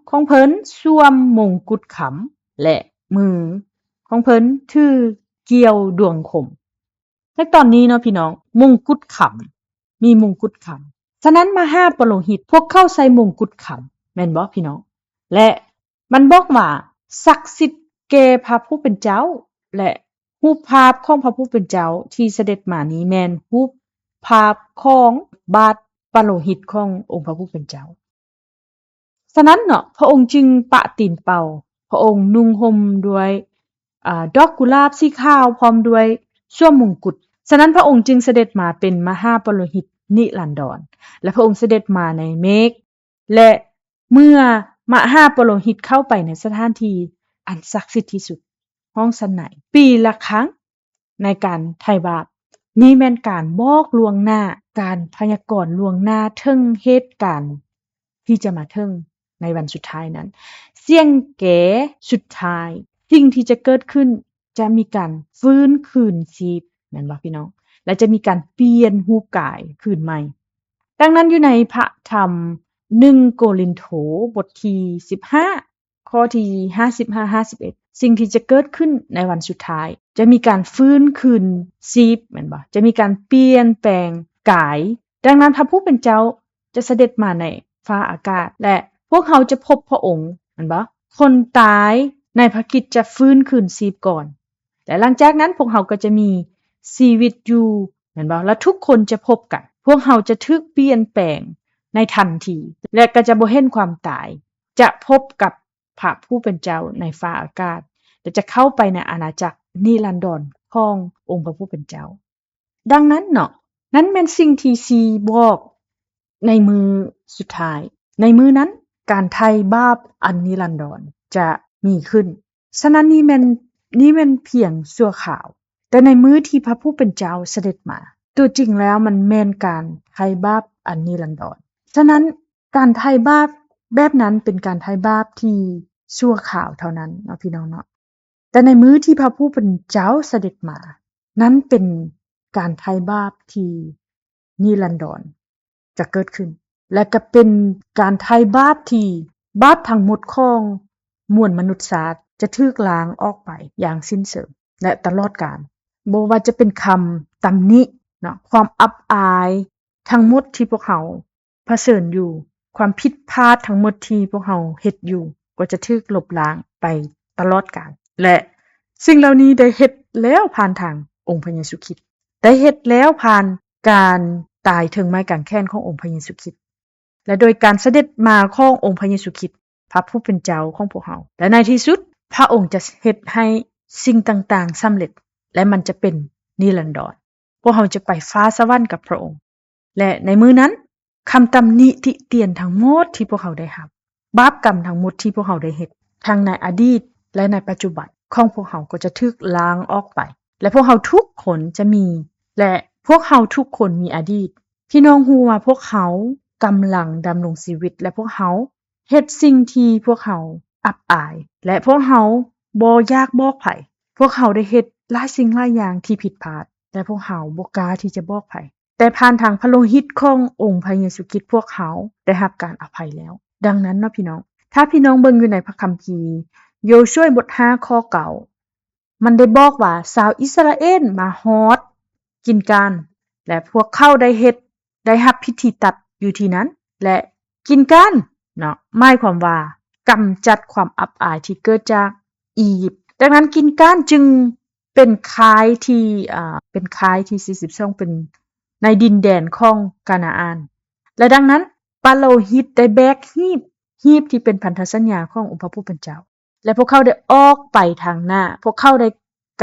ຂອງເພິ່ນສວມມົງກຸດຄຳ ແລະ ມືຂອງເພິ່ນຖືກ່ຽວດວງຄົມ. ໃນຕອນນີ້ເນາະ ພີ່ນ້ອງ, ມົງກຸດຄຳ, ມີມົງກຸດຄຳ. ສະນັ້ນ ມະຫາປະໂລຫິດ ພວກເຂົາໃສ່ມົງກຸດຄຳ, ແມ່ນບໍ່ ພີ່ນ້ອງ? ແລະ ມັນບອກວ່າ ສັກສິດແກ່ພະຜູ້ເປັນເຈົ້າ ແລະ ຮູບພາບຂອງພະຜູ້ເປັນເຈົ້າທີ່ສະເດັດມານີ້ແມ່ນຮູບພາບຂອງບາດປະໂລຫິດຂອງອົງພະຜູ້ເປັນເຈົ້າ. ສະນັ້ນເນາະ ພະອົງຈຶ່ງປະຕີນເປົ່າ, ພະອົງນຸ່ງຫົ່ມດ້ວຍ ອາ ດອກກຸຫຼາບສີຂາວ ພ້ອມດ້ວຍສວມມົງກຸດ. ສະນັ້ນພະອົງຈຶ່ງສະເດັດມາເປັນມະຫາປະໂລຫິດນິລັນດອນ ແລະ ພະອົງສະເດັດມາໃນເມກ ແລະ ເມື່ອມະຫາປະໂລຫິດເຂົ້າໄປໃນສະຖານທີ່ອັນສັກສິດທີ່ສຸດ ຮ້ອງສັນໄນ ປີລະຄັ້ງ ໃນການໄຖ່ບາບ. ນີ້ແມ່ນການບອກລ່ວງໜ້າ, ການພະຍາກອນລ່ວງໜ້າເຖິງເຫດການທີ່ຈະມາເຖິງໃນວັນສຸດທ້າຍນັ້ນ. ສຽງແກສຸດທ້າຍ, ສິ່ງທີ່ຈະເກີດຂຶ້ນ ຈະມີການຟື້ນຄືນຊີບ ແມ່ນບໍ່ພີ່ນ້ອງ? ແລະ ຈະມີການປ່ຽນຮູບກາຍຄືນໃໝ່. ດັ່ງນັ້ນ ຢູ່ໃນພະທຳໜຶ່ງໂກລິນໂທ ບົດທີສິບຫ້າ ຂໍ້ທີຫ້າສິບຫ້າ ຫ້າສິບເອັດ ສິ່ງທີ່ຈະເກີດຂຶ້ນໃນວັນສຸດທ້າຍ ຈະມີການຟື້ນຄືນຊີບ ແມ່ນບໍ່? ຈະມີການປ່ຽນແປງກາຍ. ດັ່ງນັ້ນ ພະຜູ້ເປັນເຈົ້າຈະສະເດັດມາໃນຟ້າອາກາດ ແລະ ພວກເຮົາຈະພົບພະອົງ ແມ່ນບໍ່? ຄົນຕາຍໃນພະຄຣິດຈະຟື້ນຄືນຊີບກ່ອນ ແລະ ຫຼັງຈາກນັ້ນພວກເຮົາກໍຈະມີຊີວິດຢູ່ ແມ່ນບໍ່? ແລະ ທຸກຄົນຈະພົບກັນ. ພວກເຮົາຈະຖືກປ່ຽນແປງໃນທັນທີ ແລະ ກໍຈະບໍ່ເຫັນຄວາມຕາຍ, ຈະພົບກັບພະຜູ້ເປັນເຈົ້າໃນຟ້າອາກາດ ແລະ ຈະເຂົ້າໄປໃນອານາຈັກນິລັນດອນຂອງອົງພະຜູ້ເປັນເຈົ້າ. ດັ່ງນັ້ນເນາະ, ນັ້ນແມ່ນສິ່ງທີ່ຊີບອກໃນມື້ສຸດທ້າຍ. ໃນມື້ນັ້ນ ການໄຖ່ບາບອັນນິລັນດອນຈະມີຂຶ້ນ. ສະນັ້ນນີ້ແມ່ນ, ນີ້ແມ່ນພຽງຊົ່ວຄາວ, ແຕ່ໃນມື້ທີ່ພະຜູ້ເປັນເຈົ້າສະເດັດມາ, ຕົວຈິງແລ້ວມັນແມ່ນການໄຖ່ບາບອັນນິລັນດອນ. ສະນັ້ນ ການໄຖ່ບາບແບບນັ້ນເປັນການໄຖ່ບາບທີ່ຊົ່ວຄາວເທົ່ານັ້ນເນາະ ພີ່ນ້ອງເນາະ. ແຕ່ໃນມື້ທີ່ພະຜູ້ເປັນເຈົ້າສະເດັດມາ, ນັ້ນເປັນການໄຖ່ບາບທີ່ນິລັນດອນຈະເກີດຂຶ້ນ ແລະ ກໍເປັນການໄຖ່ບາບທີ່ບາບທັງໝົດຂອງມວນມະນຸດຊາດຈະຖືກລ້າງອອກໄປຢ່າງສິ້ນເຊີງ ແລະ ຕະຫຼອດການ. ບໍ່ວ່າຈະເປັນຄຳຕຳໜິເນາະ, ຄວາມອັບອາຍທັງໝົດທີ່ພວກເຮົາ ຜະເຊີນຢູ່, ຄວາມຜິດພາດທັງໝົດທີ່ພວກເຮົາເຮັດຢູ່ ກໍຈະຖືກລົບລ້າງໄປຕະຫຼອດການ ແລະ ສິ່ງເຫຼົ່ານີ້ໄດ້ເຮັດແລ້ວຜ່ານທາງອົງພະເຢຊູຄຣິດ, ໄດ້ເຮັດແລ້ວຜ່ານການຕາຍເທິງໄມ້ກາງແຂນຂອງອົງພະເຢຊູຄຣິດ ແລະ ໂດຍການສະເດັດມາຂອງອົງພະເຢຊູຄຣິດ ພະຜູ້ເປັນເຈົ້າຂອງພວກເຮົາ. ແລະ ໃນທີ່ສຸດ ພະອົງຈະເຮັດໃຫ້ສິ່ງຕ່າງໆສຳເລັດ ແລະ ມັນຈະເປັນນິລັນດອນ. ພວກເຮົາຈະໄປຟ້າສະຫວັນກັບພະອົງ. ແລະ ໃນມື້ນັ້ນ ຄຳຕຳໜິຕິຕຽນທັງໝົດທີ່ພວກເຮົາໄດ້ຮັບ, ບາບກຳທັງໝົດທີ່ພວກເຮົາໄດ້ເຮັດ, ທັງໃນອະດີດ ແລະ ໃນປັດຈຸບັນຂອງພວກເຮົາກໍຈະຖືກລ້າງອອກໄປ ແລະ ພວກເຮົາທຸກຄົນຈະມີ, ແລະ ພວກເຮົາທຸກຄົນມີອະດີດ. ພີ່ນ້ອງຮູ້ວ່າພວກເຮົາກຳລັງດຳລົງຊີວິດ ແລະ ພວກເຮົາເຮັດສິ່ງທີ່ພວກເຮົາອັບອາຍ ແລະ ພວກເຮົາບໍ່ຢາກບອກໃຜ. ພວກເຮົາໄດ້ເຮັດຫຼາຍສິ່ງຫຼາຍຢ່າງທີ່ຜິດພາດ ແລະ ພວກເຮົາບໍ່ກ້າທີ່ຈະບອກໃຜ. ແຕ່ຜ່ານທາງພະໂລຫິດຂອງອົງພະເຢຊູຄຣິດ ພວກເຮົາໄດ້ຮັບການອະໄພແລ້ວ. ດັ່ງນັ້ນເນາະພີ່ນ້ອງ, ຖ້າພີ່ນ້ອງເບິ່ງຢູ່ໃນພະຄຳພີ ໂຢຊວຍບົດຫ້າ ຂໍ້ເກົ້າ ມັນໄດ້ບອກວ່າ ຊາວອິດສະຣາເອນມາຮອດກິນການ ແລະ ພວກເຂົາໄດ້ເຮັດ, ໄດ້ຮັບພິທີຕັດຢູ່ທີ່ນັ້ນ ແລະ ກິນການເນາະ, ໝາຍຄວາມວ່າກຳຈັດຄວາມອັບອາຍທີ່ເກີດຈາກອີຢິບ. ດັ່ງນັ້ນ ກິນການຈຶ່ງ ເປັນຄ້າຍທີ່ ເປັນຄ້າຍທີສີ່ສິບສອງ ເປັນໃນດິນແດນຂອງການາອານ ແລະ ດັ່ງນັ້ນ ປະໂລຫິດໄດ້ແບກຮີບ, ຮີບທີ່ເປັນພັນທະສັນຍາຂອງອົງພະຜູ້ເປັນເຈົ້າ ແລະ ພວກເຂົາໄດ້ອອກໄປທາງໜ້າ, ພວກເຂົາໄດ້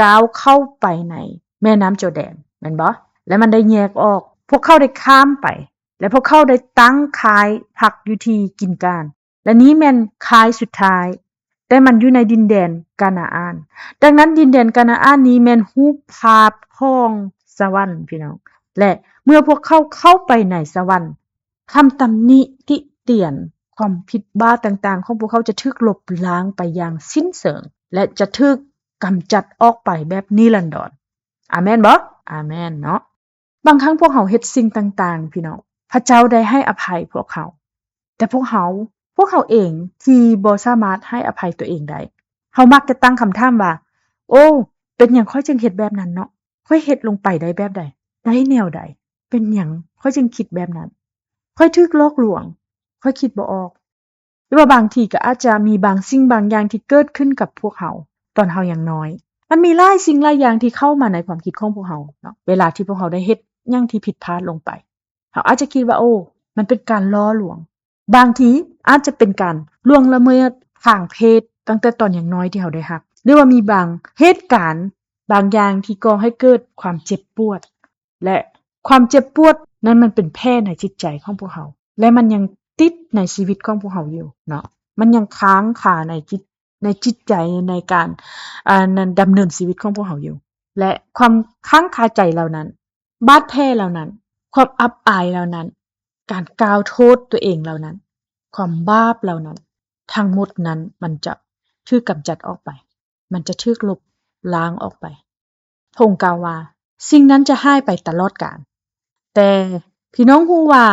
ກ້າວເຂົ້າໄປໃນແມ່ນ້ຳຈໍແດນ ແມ່ນບໍ່? ແລະ ມັນໄດ້ແຍກອອກ, ພວກເຂົາໄດ້ຂ້າມໄປ ແລະ ພວກເຂົາໄດ້ຕັ້ງຄ້າຍພັກຢູ່ທີ່ກິນການ. ແລະ ນີ້ແມ່ນຄ້າຍສຸດທ້າຍ, ແຕ່ມັນຢູ່ໃນດິນແດນການາອານ. ດັ່ງນັ້ນ ດິນແດນການາອານນີ້ແມ່ນຮູບພາບຂອງສະຫວັນ, ພີ່ນ້ອງ. ແລະ ເມື່ອພວກເຂົາເຂົ້າໄປໃນສະຫວັນ, ຄຳຕຳໜິຕິຕຽນ, ຄວາມຜິດບາບຕ່າງໆຂອງພວກເຂົາຈະຖືກລົບລ້າງໄປຢ່າງສິ້ນເຊີງ ແລະ ຈະຖືກກຳຈັດອອກໄປແບບນິລັນດອນ. ອາແມນບໍ່? ອາແມນເນາະ. ບາງຄັ້ງພວກເຮົາເຮັດສິ່ງຕ່າງໆ ພີ່ນ້ອງ, ພະເຈົ້າໄດ້ໃຫ້ອະໄພພວກເຮົາ, ແຕ່ພວກເຮົາ, ພວກເຮົາເອງທີ່ບໍ່ສາມາດໃຫ້ອະໄພຕົວເອງໄດ້. ເຮົາມັກຈະຕັ້ງຄຳຖາມວ່າ, ໂອ້, ເປັນຫຍັງຂ້ອຍຈຶ່ງເຮັດແບບນັ້ນເນາະ? ຂ້ອຍເຮັດລົງໄປໄດ້ແບບໃດ? ໄດ້ແນວໃດ? ເປັນຫຍັງຂ້ອຍຈຶ່ງຄິດແບບນັ້ນ? ຂ້ອຍຖືກຫຼອກລວງ, ຂ້ອຍຄິດບໍ່ອອກ. ຫຼືວ່າບາງທີກໍອາດຈະມີບາງສິ່ງບາງຢ່າງທີ່ເກີດຂຶ້ນກັບພວກເຮົາຕອນເຮົາຍັງນ້ອຍ, ມັນມີຫຼາຍສິ່ງຫຼາຍຢ່າງທີ່ເຂົ້າມາໃນຄວາມຄິດຂອງພວກເຮົາເນາະ ເວລາທີ່ພວກເຮົາໄດ້ເຮັດຫຍັງທີ່ຜິດພາດລົງໄປ ເຮົາອາດຈະຄິດວ່າ ໂອ້ ມັນເປັນການຫຼໍ່ລວງ. ບາງທີອາດຈະເປັນການລ່ວງລະເມີດທາງເພດຕັ້ງແຕ່ຕອນຍັງນ້ອຍທີ່ເຮົາໄດ້ຮັບ ຫຼືວ່າມີບາງເຫດການບາງຢ່າງທີ່ກໍ່ໃຫ້ເກີດຄວາມເຈັບປວດ ແລະ ຄວາມເຈັບປວດນັ້ນມັນເປັນແຜໃນຈິດໃຈຂອງພວກເຮົາ ແລະ ມັນຍັງຕິດໃນຊີວິດຂອງພວກເຮົາຢູ່ເນາະ ມັນຍັງຄ້າງຄາໃນຈິດ ໃນຈິດໃຈ ໃນການ ອ່າ ນັ້ນ ດຳເນີນຊີວິດຂອງພວກເຮົາຢູ່ ແລະ ຄວາມຄ້າງຄາໃຈເຫຼົ່ານັ້ນ ບາດແຜເຫຼົ່ານັ້ນ ຄວາມອັບອາຍເຫຼົ່ານັ້ນ ການກ່າວໂທດຕົວເອງເຫຼົ່ານັ້ນ ຄວາມບາບເຫຼົ່ານັ້ນ ທັງໝົດນັ້ນມັນຈະຖືກກຳຈັດອອກໄປ ມັນຈະຖືກລົບລ້າງອອກໄປ. ພະອົງກ່າວວ່າ ສິ່ງນັ້ນຈະຫາຍໄປຕະຫຼອດການ. ແຕ່ພີ່ນ້ອງຮູ້ວ່າ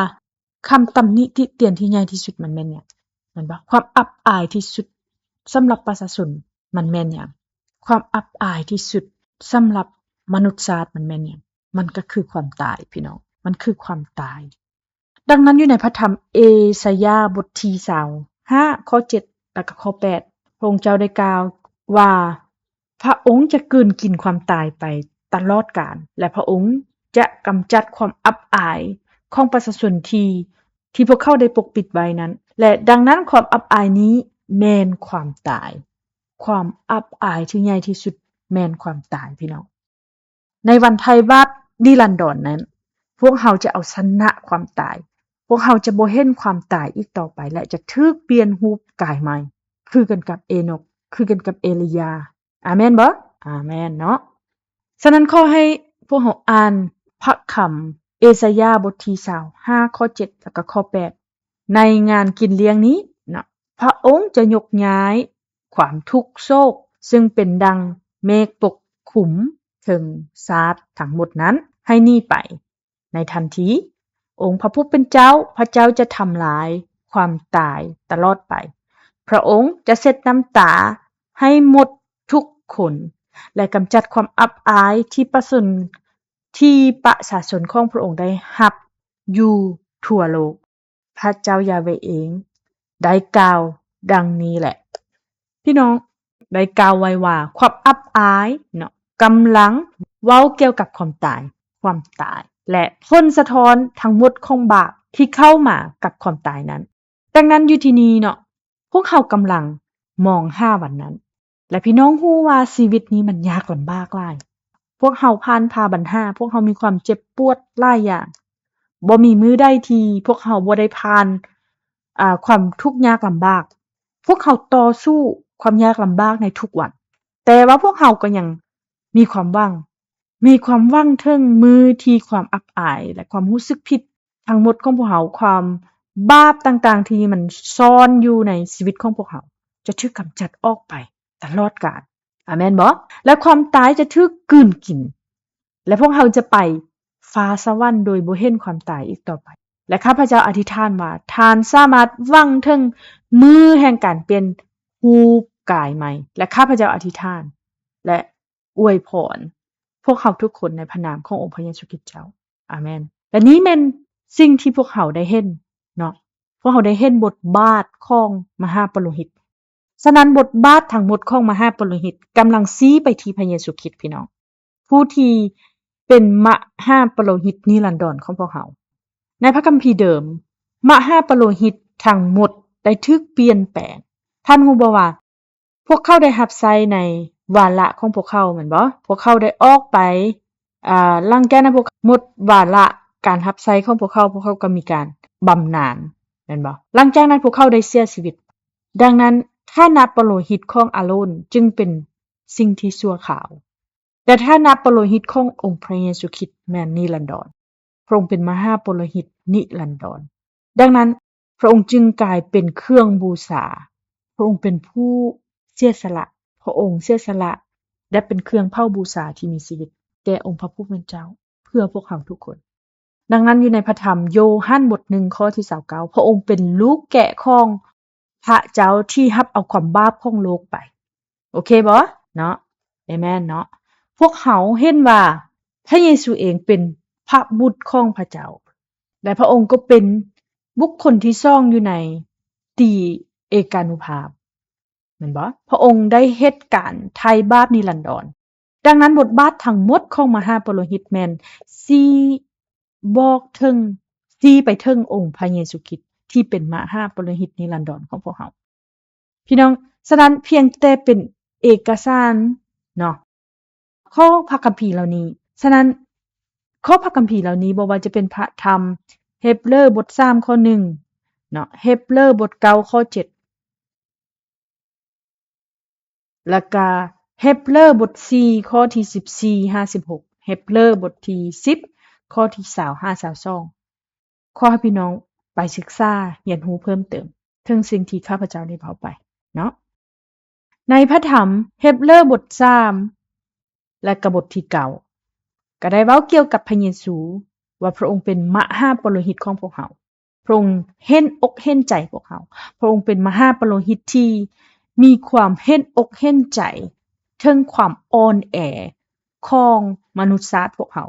ຄຳຕຳໜິຕິຕຽນທີ່ໃຫຍ່ທີ່ສຸດມັນແມ່ນຫຍັງ? ແມ່ນບໍ່? ຄວາມອັບອາຍທີ່ສຸດສຳລັບປະຊາຊົນມັນແມ່ນຫຍັງ? ຄວາມອັບອາຍທີ່ສຸດສຳລັບມະນຸດຊາດມັນແມ່ນຫຍັງ? ມັນກໍຄືຄວາມຕາຍ ພີ່ນ້ອງ, ມັນຄືຄວາມຕາຍ. ດັ່ງນັ້ນ ຢູ່ໃນພະທຳເອສາຍາບົດທີຊາວຫ້າ ຂໍ້ເຈັດ ແລະ ກໍຂໍ້ແປດ ພະອົງເຈົ້າໄດ້ກ່າວວ່າ ພະອົງຈະກືນກິນຄວາມຕາຍໄປຕະຫຼອດການ ແລະ ພະອົງຈະກຳຈັດຄວາມອັບອາຍຂອງປະຊາຊົນທີ່ ທີ່ພວກເຂົາໄດ້ປົກປິດໄວ້ນັ້ນ ແລະ ດັ່ງນັ້ນ ຄວາມອັບອາຍນີ້ແມ່ນຄວາມຕາຍ. ຄວາມອັບອາຍທີ່ໃຫຍ່ທີ່ສຸດແມ່ນຄວາມຕາຍ ພີ່ນ້ອງ. ໃນວັນໄຖ່ບາບນິລັນດອນນັ້ນ ພວກເຮົາຈະເອົາຊະນະຄວາມຕາຍ. ພວກເຮົາຈະບໍ່ເຫັນຄວາມຕາຍອີກຕໍ່ໄປ ແລະ ຈະຖືກປ່ຽນຮູບກາຍໃໝ່ ຄືກັນກັບເອນົກ, ຄືກັນກັບເອລີຢາ. ອາເມນບໍ່? ອາເມນເນາະ. ສະນັ້ນ ຂໍໃຫ້ພວກເຮົາອ່ານພະຄຳເອສາຍາບົດທີຊາວຫ້າ ຂໍ້ເຈັດ ແລະ ກໍຂໍ້ແປດ ໃນງານກິນລ້ຽງນີ້ເນາະ, ພະອົງຈະຍົກຍ້າຍຄວາມທຸກໂສກ ຊຶ່ງເປັນດັ່ງເມກປົກຄຸມເທິງຊາດທັງໝົດນັ້ນ ໃຫ້ໜີໄປ. ໃນທັນທີ ອົງພະຜູ້ເປັນເຈົ້າ ພະເຈົ້າຈະທຳລາຍຄວາມຕາຍຕະຫຼອດໄປ. ພະອົງຈະເຊັດນ້ຳຕາໃຫ້ໝົດທຸກຄົນ ແລະ ກຳຈັດຄວາມອັບອາຍທີ່ປະຊົນ ທີ່ປະຊາຊົນຂອງພະອົງໄດ້ຮັບຢູ່ທົ່ວໂລກ. ພະເຈົ້າຢາເວເອງໄດ້ກ່າວດັ່ງນີ້ແຫຼະ. ພີ່ນ້ອງ ໄດ້ກ່າວໄວ້ວ່າ ຄວາມອັບອາຍເນາະ ກຳລັງເວົ້າກ່ຽວກັບຄວາມຕາຍ, ຄວາມຕາຍ ແລະ ຜົນສະທ້ອນທັງໝົດຂອງບາບທີ່ເຂົ້າມາກັບຄວາມຕາຍນັ້ນ. ດັ່ງນັ້ນ ຢູ່ທີ່ນີ້ເນາະ ພວກເຮົາກຳລັງມອງຫາວັນນັ້ນ ແລະ ພີ່ນ້ອງຮູ້ວ່າຊີວິດນີ້ມັນຍາກລຳບາກຫຼາຍ. ພວກເຮົາຜ່ານຜ່າບັນຫາ, ພວກເຮົາມີຄວາມເຈັບປວດຫຼາຍຢ່າງ. ບໍ່ມີມື້ໃດທີ່ພວກເຮົາບໍ່ໄດ້ຜ່ານ ອ່າ ຄວາມທຸກຍາກລຳບາກ. ພວກເຮົາຕໍ່ສູ້ຄວາມຍາກລຳບາກໃນທຸກວັນ, ແຕ່ວ່າພວກເຮົາກໍຍັງມີຄວາມຫວັງ, ມີຄວາມຫວັງເຖິງມື້ທີ່ຄວາມອັບອາຍ ແລະ ຄວາມຮູ້ສຶກຜິດທັງໝົດຂອງພວກເຮົາ, ຄວາມບາບຕ່າງໆທີ່ມັນຊ່ອນຢູ່ໃນຊີວິດຂອງພວກເຮົາ ຈະຖືກກຳຈັດອອກໄປຕະຫຼອດການ. ອາເມນບໍ່? ແລະ ຄວາມຕາຍຈະຖືກກືນກິນ ແລະ ພວກເຮົາຈະໄປຟ້າສະຫວັນໂດຍບໍ່ເຫັນຄວາມຕາຍອີກຕໍ່ໄປ. ແລະ ຂ້າພະເຈົ້າອະທິຖານວ່າ ທ່ານສາມາດຫວັງເຖິງມື້ແຫ່ງການປ່ຽນຮູບກາຍໃໝ່. ແລະ ຂ້າພະເຈົ້າອະທິຖານ ແລະ ອວຍພອນພວກເຮົາທຸກຄົນໃນພະນາມຂອງອົງພະເຢຊູຄຣິດເຈົ້າ. ອາເມນ. ແລະ ນີ້ແມ່ນສິ່ງທີ່ພວກເຮົາໄດ້ເຫັນເນາະ. ພວກເຮົາໄດ້ເຫັນບົດບາດຂອງມະຫາປະໂລຫິດ. ສະນັ້ນ ບົດບາດທັງໝົດຂອງມະຫາປະໂລຫິດກຳລັງຊີ້ໄປທີ່ພະເຢຊູຄຣິດ, ພີ່ນ້ອງ, ຜູ້ທີ່ເປັນມະຫາປະໂລຫິດນິລັນດອນຂອງພວກເຮົາ. ໃນພະຄຳພີເດີມ, ມະຫາປະໂລຫິດທັງໝົດໄດ້ຖືກປ່ຽນແປງ. ທ່ານຮູ້ບໍ່ວ່າ ພວກເຂົາໄດ້ຮັບໃຊ້ໃນວາລະຂອງພວກເຂົາແມ່ນບໍ່? ພວກເຂົາໄດ້ອອກໄປ, ອາ, ຫຼັງຈາກນັ້ນພວກເຂົາໝົດວາລະການຮັບໃຊ້ຂອງພວກເຂົາ, ພວກເຂົາກໍມີການບຳນານແມ່ນບໍ່? ຫຼັງຈາກນັ້ນພວກເຂົາໄດ້ເສຍຊີວິດ. ດັ່ງນັ້ນ ຖານະປະໂລຫິດຂອງອາໂລນຈຶ່ງເປັນສິ່ງທີ່ຊົ່ວຄາວ, ແຕ່ຖານະປະໂລຫິດຂອງອົງພະເຢຊູຄຣິດແມ່ນນິລັນດອນ. ພະອົງເປັນມະຫາປະໂລຫິດນິລັນດອນ. ດັ່ງນັ້ນ ພະອົງຈຶ່ງກາຍເປັນເຄື່ອງບູຊາ. ພະອົງເປັນຜູ້ເສຍສະຫຼະ. ພະອົງເສຍສະຫຼະ ແລະ ເປັນເຄື່ອງເຜົາບູຊາທີ່ມີຊີວິດແກ່ອົງພະຜູ້ເປັນເຈົ້າ ເພື່ອພວກເຮົາທຸກຄົນ. ດັ່ງນັ້ນ ຢູ່ໃນພະທຳໂຢຮັນບົດໜຶ່ງ ຂໍ້ທີຊາວເກົ້າ ພະອົງເປັນລູກແກະຂອງພະເຈົ້າທີ່ຮັບເອົາຄວາມບາບຂອງໂລກໄປ. ໂອເຄບໍ່ເນາະ? ເອແມນເນາະ. ພວກເຮົາເຫັນວ່າພະເຢຊູເອງເປັນພະບຸດຂອງພະເຈົ້າ ແລະ ພະອົງກໍເປັນບຸກຄົນທີສອງຢູ່ໃນຕີເອການຸພາບ ແມ່ນບໍ່? ພະອົງໄດ້ເຮັດການໄຖ່ບາບນິລັນດອນ ດັ່ງນັ້ນ ບົດບາດທັງໝົດຂອງມະຫາປະໂລຫິດແມ່ນຊີ້ບອກເຖິງ, ຊີ້ໄປເຖິງອົງພະເຢຊູຄຣິດທີ່ເປັນມະຫາປະໂລຫິດນິລັນດອນຂອງພວກເຮົາ. ພີ່ນ້ອງ, ສະນັ້ນພຽງແຕ່ເປັນເອກະສານເນາະ, ຂໍ້ພະຄຳພີເຫຼົ່ານີ້, ສະນັ້ນຂໍ້ພະຄຳພີເຫຼົ່ານີ້ ບໍ່ວ່າຈະເປັນພະທຳເຮັບເລີບົດສາມຂໍ້ໜຶ່ງເນາະ, ເຮັບເລີບົດເກົ້າຂໍ້ເຈັດ ແລ້ວກະເຮັບເລີບົດສີ່ຂໍ້ທີສິບສີ່ຫາສິບຫົກ, ເຮັບເລີບົດທີສິບຂໍ້ທີຊາວຫາຊາວສອງ. ຂໍໃຫ້ພີ່ນ້ອງໄປສຶກສາຮຽນຮູ້ເພີ່ມເຕີມເຖິງສິ່ງທີ່ຂ້າພະເຈົ້າໄດ້ເວົ້າໄປເນາະ. ໃນພະທຳເຮັບເລີບົດສາມ ແລະ ກະບົດທີເກົ້າ ກະໄດ້ເວົ້າກ່ຽວກັບພະເຢຊູວ່າພະອົງເປັນມະຫາປະໂລຫິດຂອງພວກເຮົາ. ພະອົງເຫັນອົກເຫັນໃຈພວກເຮົາ. ພະອົງເປັນມະຫາປະໂລຫິດທີ່ມີຄວາມເຫັນອົກເຫັນໃຈເຖິງຄວາມອ່ອນແອຂອງມະນຸດຊາດພວກເຮົາ.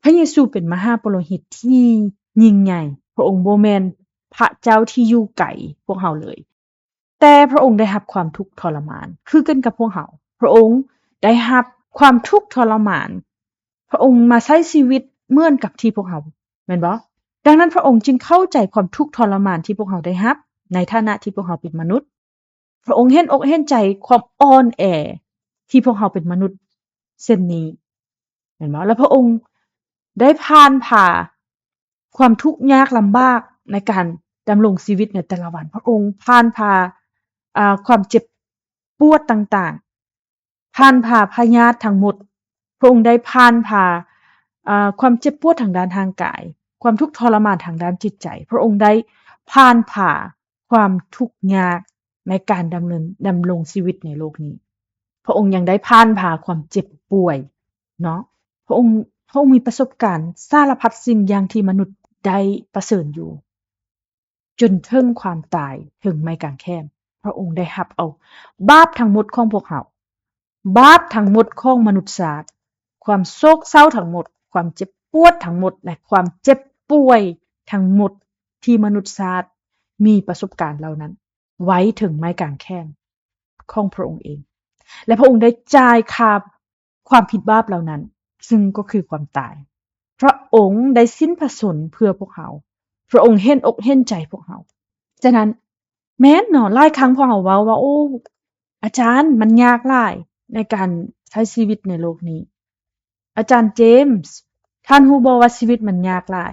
ພະເຢຊູເປັນມະຫາປະໂລຫິດທີ່ຍິ່ງໃຫຍ່. ພະອົງບໍ່ແມ່ນພະເຈົ້າທີ່ຢູ່ໄກພວກເຮົາເລີຍ. ແຕ່ພະອົງໄດ້ຮັບຄວາມທຸກທໍລະມານຄືກັນກັບພວກເຮົາ. ພະອົງໄດ້ຮັບຄວາມທຸກທໍລະມານ. ພະອົງມາໃຊ້ຊີວິດເໝືອນກັບທີ່ພວກເຮົາ ແມ່ນບໍ່? ດັ່ງນັ້ນພະອົງຈຶ່ງເຂົ້າໃຈຄວາມທຸກທໍລະມານທີ່ພວກເຮົາໄດ້ຮັບໃນຖານະທີ່ພວກເຮົາເປັນມະນຸດ. ພະອົງເຫັນອົກເຫັນໃຈຄວາມອ່ອນແອທີ່ພວກເຮົາເປັນມະນຸດເຊັ່ນນີ້ ແມ່ນບໍ່? ແລະ ພະອົງໄດ້ຜ່ານຜ່າຄວາມທຸກຍາກລຳບາກໃນການດຳລົງຊີວິດໃນແຕ່ລະວັນ. ພະອົງຜ່ານຜ່າ, ອ່າ, ຄວາມເຈັບປວດຕ່າງໆ, ຜ່ານຜ່າພະຍາດທັງໝົດ. ພະອົງໄດ້ຜ່ານຜ່າ, ອ່າ, ຄວາມເຈັບປວດທາງດ້ານຮ່າງກາຍ, ຄວາມທຸກທໍລະມານທາງດ້ານຈິດໃຈ. ພະອົງໄດ້ຜ່ານຜ່າຄວາມທຸກຍາກໃນການດຳເນີນ, ດຳລົງຊີວິດໃນໂລກນີ້. ພະອົງຍັງໄດ້ຜ່ານຜ່າຄວາມເຈັບປ່ວຍເນາະ. ພະອົງ, ພະອົງມີປະສົບການສາລະພັດສິ່ງຢ່າງທີ່ມະນຸດໄດ້ປະເຊີນຢູ່. ຈົນເຖິງຄວາມຕາຍເທິງໄມ້ກາງແຂນ. ພະອົງໄດ້ຮັບເອົາບາບທັງໝົດຂອງພວກເຮົາ, ບາບທັງໝົດຂອງມະນຸດຊາດ, ຄວາມໂສກເສົ້າທັງໝົດ, ຄວາມເຈັບປວດທັງໝົດ ແລະ ຄວາມເຈັບປ່ວຍທັງໝົດທີ່ມະນຸດຊາດມີປະສົບການເຫຼົ່ານັ້ນ ໄວ້ເທິງໄມ້ກາງແຂນຂອງພະອົງເອງ. ແລະ ພະອົງໄດ້ຈ່າຍຄ່າ ຄວາມຜິດບາບເຫຼົ່ານັ້ນ, ຊຶ່ງກໍຄືຄວາມຕາຍ. ພະອົງໄດ້ສິ້ນພະຊົນເພື່ອພວກເຮົາ. ພະອົງເຫັນອົກເຫັນໃຈພວກເຮົາ. ສະນັ້ນ, ແມ່ນເນາະ, ຫຼາຍຄັ້ງພວກເຮົາເວົ້າວ່າ, ໂອ້, ອາຈານ, ມັນຍາກຫຼາຍໃນການໃຊ້ຊີວິດໃນໂລກນີ້. ອາຈານເຈມສ໌, ທ່ານຮູ້ບໍ່ວ່າຊີວິດມັນຍາກຫຼາຍ?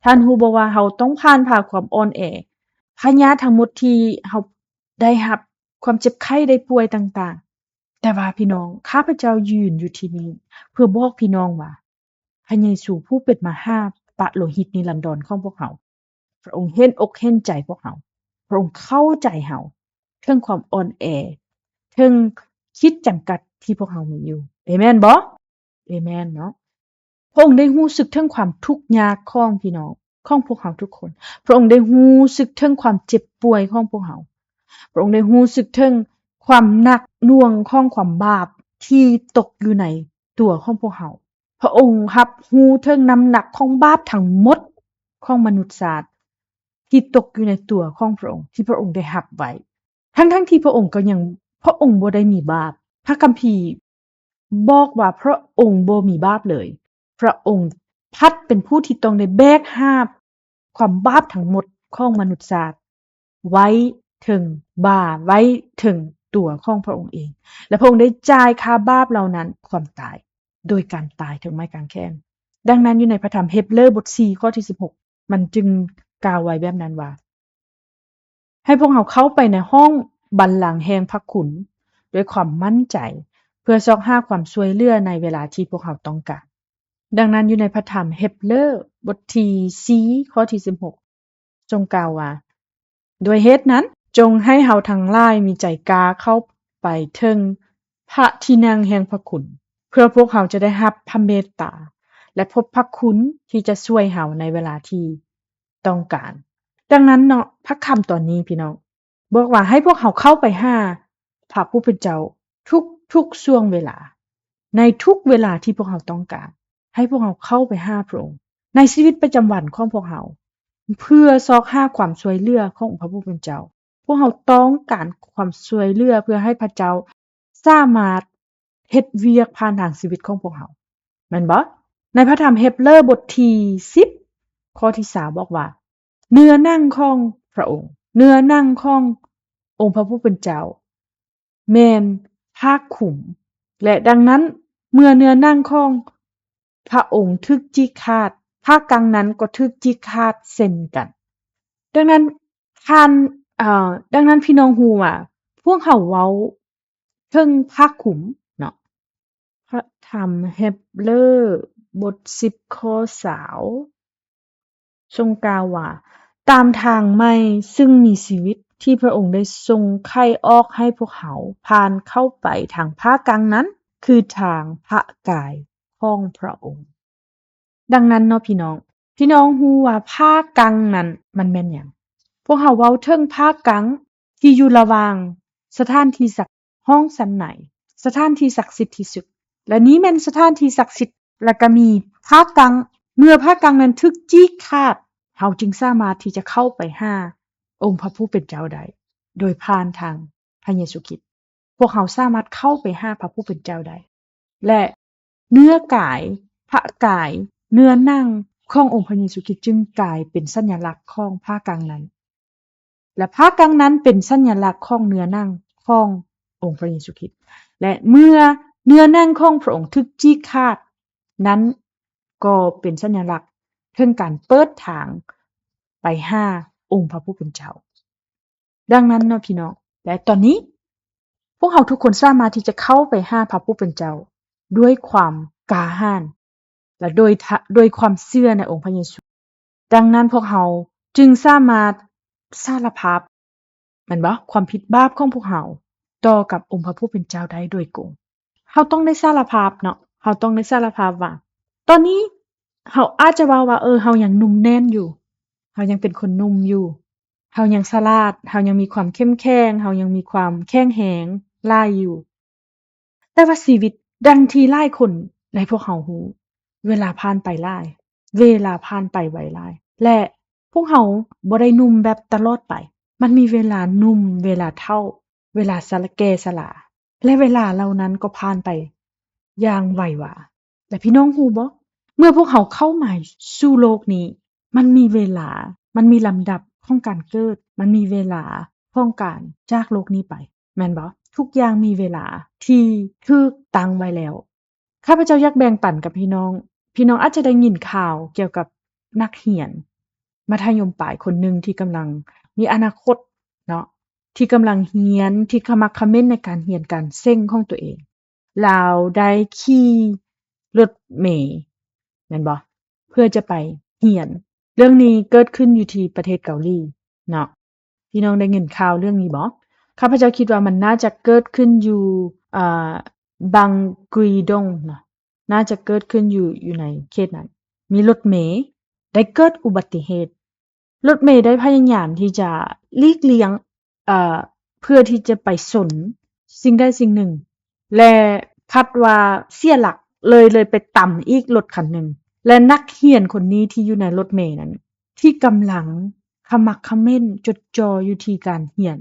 ທ່ານຮູ້ບໍ່ວ່າເຮົາຕ້ອງຜ່ານຜ່າຄວາມອ່ອນແອ, ພະຍາດທັງໝົດທີ່ເຮົາໄດ້ຮັບ, ຄວາມເຈັບໄຂ້ໄດ້ປ່ວຍຕ່າງໆ? ແຕ່ວ່າພີ່ນ້ອງ, ຂ້າພະເຈົ້າຢືນຢູ່ທີ່ນີ້ເພື່ອບອກພີ່ນ້ອງວ່າ ພະເຢຊູຜູ້ເປັນມະຫາປະໂລຫິດນິລັນດອນຂອງພວກເຮົາ, ພະອົງເຫັນອົກເຫັນໃຈພວກເຮົາ, ພະອົງເຂົ້າໃຈເຮົາເຖິງຄວາມອ່ອນແອ, ເຖິງຂີດຈຳກັດທີ່ພວກເຮົາມີຢູ່. ເອແມນບໍ່? ເອແມນເນາະ. ພະອົງໄດ້ຮູ້ສຶກເຖິງຄວາມທຸກຍາກຂອງພີ່ນ້ອງ, ຂອງພວກເຮົາທຸກຄົນ. ພະອົງໄດ້ຮູ້ສຶກເຖິງຄວາມເຈັບປ່ວຍຂອງພວກເຮົາ. ພະອົງໄດ້ຮູ້ສຶກເຖິງຄວາມໜັກໜ່ວງຂອງຄວາມບາບທີ່ຕົກຢູ່ໃນຕົວຂອງພວກເຮົາ. ພະອົງຮັບຮູ້ເຖິງນ້ຳໜັກຂອງບາບທັງໝົດຂອງມະນຸດຊາດທີ່ຕົກຢູ່ໃນຕົວຂອງພະອົງ, ທີ່ພະອົງໄດ້ຮັບໄວ້. ທັງໆທີ່ພະອົງກໍຍັງ, ພະອົງບໍ່ໄດ້ມີບາບ. ພະຄຳພີ ບອກວ່າພະອົງບໍ່ມີບາບເລີຍ. ພະອົງພັດເປັນຜູ້ທີ່ຕ້ອງໄດ້ແບກຫາບຄວາມບາບທັງໝົດຂອງມະນຸດຊາດໄວ້ເທິງບ່າ, ໄວ້ເທິງຕົວຂອງພະອົງເອງ. ແລະ ພະອົງໄດ້ຈ່າຍຄ່າບາບເຫຼົ່ານັ້ນ, ຄວາມຕາຍ, ໂດຍການຕາຍເທິງໄມ້ກາງແຂນ. ດັ່ງນັ້ນ, ຢູ່ໃນພະທຳເຮັບເລີບົດສີ່ ຂໍ້ທີສິບຫົກ ມັນຈຶ່ງກ່າວໄວ້ແບບນັ້ນວ່າ ໃຫ້ພວກເຮົາເຂົ້າໄປໃນຫ້ອງບັນລັງແຫ່ງພະຄຸນດ້ວຍຄວາມໝັ້ນໃຈ, ເພື່ອຊອກຫາຄວາມຊ່ວຍເຫຼືອໃນເວລາທີ່ພວກເຮົາຕ້ອງການ. ດັ່ງນັ້ນ, ຢູ່ໃນພະທຳເຮັບເລີບົດທີສີ່ ຂໍ້ທີສິບຫົກ ຊົງກ່າວວ່າ, ດ້ວຍເຫດນັ້ນ, ຈົ່ງໃຫ້ເຮົາທັງຫຼາຍມີໃຈກ້າເຂົ້າໄປເຖິງພະທີ່ນັ່ງແຫ່ງພະຄຸນ, ເພື່ອພວກເຮົາຈະໄດ້ຮັບພະເມດຕາ ແລະ ພົບພະຄຸນທີ່ຈະຊ່ວຍເຮົາໃນເວລາທີ່ ຕ້ອງການ. ດັ່ງນັ້ນເນາະ, ພະຄຳຕອນນີ້ພີ່ນ້ອງ ບອກວ່າໃຫ້ພວກເຮົາເຂົ້າໄປຫາພະຜູ້ເປັນເຈົ້າທຸກໆຊ່ວງເວລາ, ໃນທຸກເວລາທີ່ພວກເຮົາຕ້ອງການ, ໃຫ້ພວກເຮົາເຂົ້າໄປຫາພະອົງ. ໃນຊີວິດປະຈຳວັນຂອງພວກເຮົາ, ເພື່ອຊອກຫາຄວາມຊ່ວຍເຫຼືອຂອງພະຜູ້ເປັນເຈົ້າ, ພວກເຮົາຕ້ອງການຄວາມຊ່ວຍເຫຼືອເພື່ອໃຫ້ພະເຈົ້າສາມາດ ເຮັດວຽກຜ່ານທາງຊີວິດຂອງພວກເຮົາ ແມ່ນບໍ່? ໃນພະທຳເຮັບເຣີບົດທີສິບ ຂໍ້ທີຊາວ ບອກວ່າ ເນື້ອໜັງຂອງພະອົງ ເນື້ອໜັງຂອງອົງພະຜູ້ເປັນເຈົ້າ ແມ່ນຜ້າຄຸມ ແລະ ດັ່ງນັ້ນ ເມື່ອເນື້ອໜັງຂອງພະອົງຖືກຈີກຂາດ ຜ້າກັງນັ້ນກໍຖືກຈີກຂາດເຊັ່ນກັນ. ດັ່ງນັ້ນ ທ່ານ ເອີ ດັ່ງນັ້ນ ພີ່ນ້ອງຮູ້ວ່າ ພວກເຮົາເວົ້າເຖິງຜ້າຄຸມເນາະ. ພະທຳເຮັບເຣີບົດສິບ ຂໍ້ຊາວ ຊົງກ່າວວ່າ ຕາມທາງໃໝ່ຊຶ່ງມີຊີວິດ ທີ່ພະອົງໄດ້ຊົງໄຂອອກໃຫ້ພວກເຮົາຜ່ານເຂົ້າໄປທາງຜ້າກັງນັ້ນ ຄືທາງພະກາຍຂອງພະອົງ. ດັ່ງນັ້ນເນາະ ພີ່ນ້ອງ, ພີ່ນ້ອງຮູ້ວ່າຜ້າກັງນັ້ນມັນແມ່ນຫຍັງ? ພວກເຮົາເວົ້າເຖິງຜ້າກັງທີ່ຢູ່ລະຫວ່າງສະຖານທີ່ສັກ ຫ້ອງຊັ້ນໃນ, ສະຖານທີ່ສັກສິດທີ່ສຸດ ແລະ ນີ້ແມ່ນສະຖານທີ່ສັກສິດ ແລະ ກໍມີຜ້າກັງ. ເມື່ອຜ້າກັງນັ້ນຖືກຈີກຂາດ, ເຮົາຈຶ່ງສາມາດທີ່ຈະເຂົ້າໄປຫາອົງພະຜູ້ເປັນເຈົ້າໄດ້ ໂດຍຜ່ານທາງພະເຢຊູຄຣິດ. ພວກເຮົາສາມາດເຂົ້າໄປຫາພະຜູ້ເປັນເຈົ້າໄດ້ ແລະ ເນື້ອກາຍ, ພະກາຍ, ເນື້ອໜັງຂອງອົງພະເຢຊູຄຣິດຈຶ່ງກາຍເປັນສັນຍະລັກຂອງຜ້າກັງນັ້ນ ແລະ ຜ້າກັງນັ້ນເປັນສັນຍະລັກຂອງເນື້ອໜັງຂອງອົງພະເຢຊູຄຣິດ ແລະ ເມື່ອເນື້ອໜັງຂອງພະອົງຖືກຈີກຂາດ, ນັ້ນກໍເປັນສັນຍະລັກເຖິງການເປີດທາງໄປຫາອົງພະຜູ້ເປັນເຈົ້າ. ດັ່ງນັ້ນເນາະ ພີ່ນ້ອງ ແລະ ຕອນນີ້ພວກເຮົາທຸກຄົນສາມາດທີ່ຈະເຂົ້າໄປຫາພະຜູ້ເປັນເຈົ້າດ້ວຍຄວາມກ້າຫານ ແລະ ໂດຍ ໂດຍຄວາມເຊື່ອໃນອົງພະເຢຊູ. ດັ່ງນັ້ນພວກເຮົາຈຶ່ງສາມາດສາລະພາບ ແມ່ນບໍ່? ຄວາມຜິດບາບຂອງພວກເຮົາຕໍ່ກັບອົງພະຜູ້ເປັນເຈົ້າໄດ້ໂດຍກົງ. ເຮົາຕ້ອງໄດ້ສາລະພາບເນາະ, ເຮົາຕ້ອງໄດ້ສາລະພາບວ່າ ຕອນນີ້ເຮົາອາດຈະເວົ້າວ່າ ເອີ ເຮົາຍັງໜຸ່ມແໜ້ນຢູ່, ເຮົາຍັງເປັນຄົນໜຸ່ມຢູ່, ເຮົາຍັງສະຫຼາດ, ເຮົາຍັງມີຄວາມເຂັ້ມແຂງ, ເຮົາຍັງມີຄວາມແຂງແຮງຫຼາຍຢູ່. ແຕ່ວ່າຊີວິດ ດັ່ງທີ່ຫຼາຍຄົນໃນພວກເຮົາຮູ້, ເວລາຜ່ານໄປຫຼາຍ, ເວລາຜ່ານໄປໄວຫຼາຍ ແລະ ພວກເຮົາບໍ່ໄດ້ໜຸ່ມແບບຕະຫຼອດໄປ. ມັນມີເວລາໜຸ່ມ, ເວລາເຖົ້າ, ເວລາຊະລາ ແກ່ຊະລາ ແລະ ເວລາເຫຼົ່ານັ້ນກໍຜ່ານໄປຢ່າງໄວວາ. ແລະ ພີ່ນ້ອງຮູ້ບໍ່? ເມື່ອພວກເຮົາເຂົ້າມາສູ່ໂລກນີ້, ມັນມີເວລາ, ມັນມີລຳດັບຂອງການເກີດ, ມັນມີເວລາຂອງການຈາກໂລກນີ້ໄປ, ແມ່ນບໍ່? ທຸກຢ່າງມີເວລາທີ່ຖືກຕັ້ງໄວ້ແລ້ວ. ຂ້າພະເຈົ້າຢາກແບ່ງປັນກັບພີ່ນ້ອງ. ພີ່ນ້ອງອາດຈະໄດ້ຍິນຂ່າວກ່ຽວກັບນັກຮຽນມັດທະຍົມປາຍຄົນໜຶ່ງທີ່ກຳລັງມີອະນາຄົດເນາະ, ທີ່ກຳລັງຮຽນ, ທີ່ຂະໝັກຂະເໝັນໃນການຮຽນການເສັງຂອງຕົວເອງ. ລາວໄດ້ຂີ່ລົດເມ ແມ່ນບໍ່? ເພື່ອຈະໄປຮຽນ. ເລື່ອງນີ້ເກີດຂຶ້ນຢູ່ທີ່ປະເທດເກົາຫຼີເນາະ. ພີ່ນ້ອງໄດ້ຍິນຂ່າວເລື່ອງນີ້ບໍ່? ຂ້າພະເຈົ້າຄິດວ່າມັນໜ້າຈະເກີດຂຶ້ນຢູ່ ອ່າ ບັງກຸຍດົງເນາະ, ໜ້າຈະເກີດຂຶ້ນຢູ່ ຢູ່ໃນເຂດນັ້ນ. ມີລົດເມໄດ້ເກີດອຸບັດຕິເຫດ, ລົດເມໄດ້ພະຍາຍາມທີ່ຈະຫຼີກລ່ຽງ ເອີ ເພື່ອທີ່ຈະໄປຊົນສິ່ງໃດສິ່ງໜຶ່ງ ແລະ ພັດວ່າເສຍຫຼັກ ເລີຍ ເລີຍໄປຕຳອີກລົດຄັນໜຶ່ງ ແລະ ນັກຮຽນຄົນນີ້ທີ່ຢູ່ໃນລົດເມນັ້ນ ທີ່ກຳລັງຂະໝັກຂະເໝັນຈົດຈ່ອຢູ່ທີ່ການຮຽນ